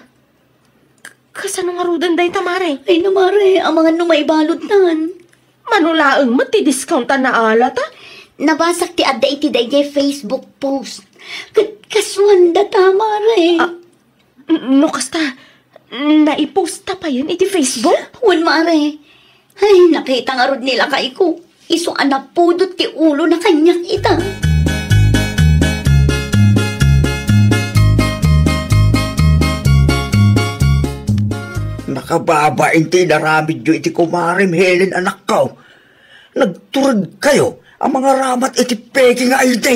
K-, kasano ngaruden dayta, Mare? Ay na, Mare, amangan no maibaludtan. Mano laeng met ti discount a naalata? Nabasak ti adda iti daydiay Facebook post. Ket kasuanda ta, Mare. Ah, n-, no kasta, naiposta payen iti Facebook? Wen, Mare. Ay, nakita ngarud ni lakayko. Isu a napudot ti ulona kaniak ita. Nakababain ti inaramidyo iti kumarem Helen, anakko. Nagturedkayo a mangaramat iti peke nga I D.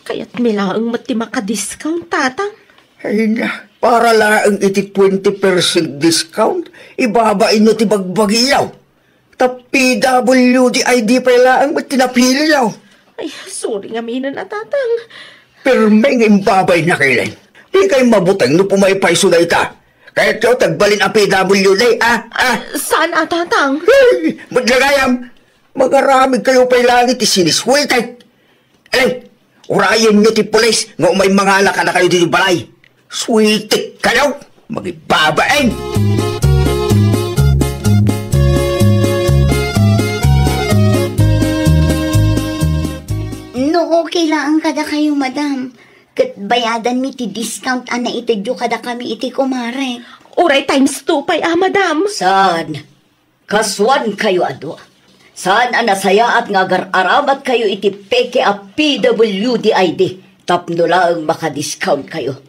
Kayatmi laeng met ti makadiscount, Tatang. Ay na, para laeng iti twenty percent discount, ibabainyo ti bagbagiyo. Ta P W D I D pay laeng met ti napiliyo. Ay, sorry ngamin a, Tatang. Permi nga imbabay na, Helen. Dikay mabuteng no pumaypayso dayta. Kayatyo ti agbalin a P W D, ah, ah. Saan a, Tatang? Hey, met gagayam. Mangaramidkayo pay laeng iti siniswetek. Eh, urayenyo ti pulis nga umay mangala kadakayo ditoy balay. Sweetik kayo! Magibabain! No okay laeng kadakayo, madam, ket bayadanmi ti discount a naitedyo kadakami iti kumare. Uray times two pay a, madam. Saan? Kasuan kayo a dua. Saan a nasayaat nga agar-aramat kayo iti peke a P W D I D tapno laeng makadiscount kayo.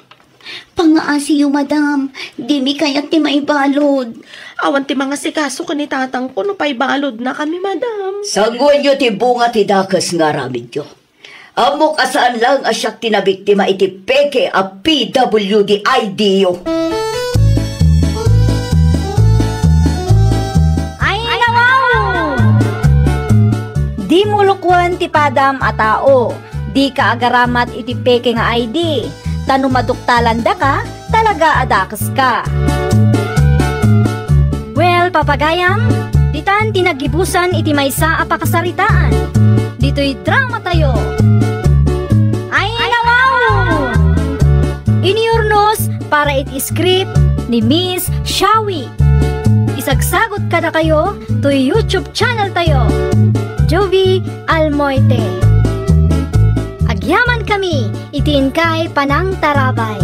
Pangaasiyo, madam. Dimi kayat ti maibalud. Awan ti mangasikaso ken ni tatangko no paibaludna kami, madam. Sanguenyo ti bunga ti dakes nga aramidyo. Ammok a saan laeng a siak ti nabiktima iti peke a P W D I D yo. Ay, nawaw! Dimo lukuen ti padam a tao. Dika agaramat iti peke nga I D. Ta no maduktalandaka, talaga a dakeska. Well, papagayam, ditan ti naggibusan iti maysa a pakasaritaan. Ditoy drama tayo. Ay, nawaw! Iniurnos para iti script ni Miss Shawi. Isagsagot kadakayo toy YouTube channel tayo, Jovie Almoite. Agyaman kami iti inkay panangtarabay.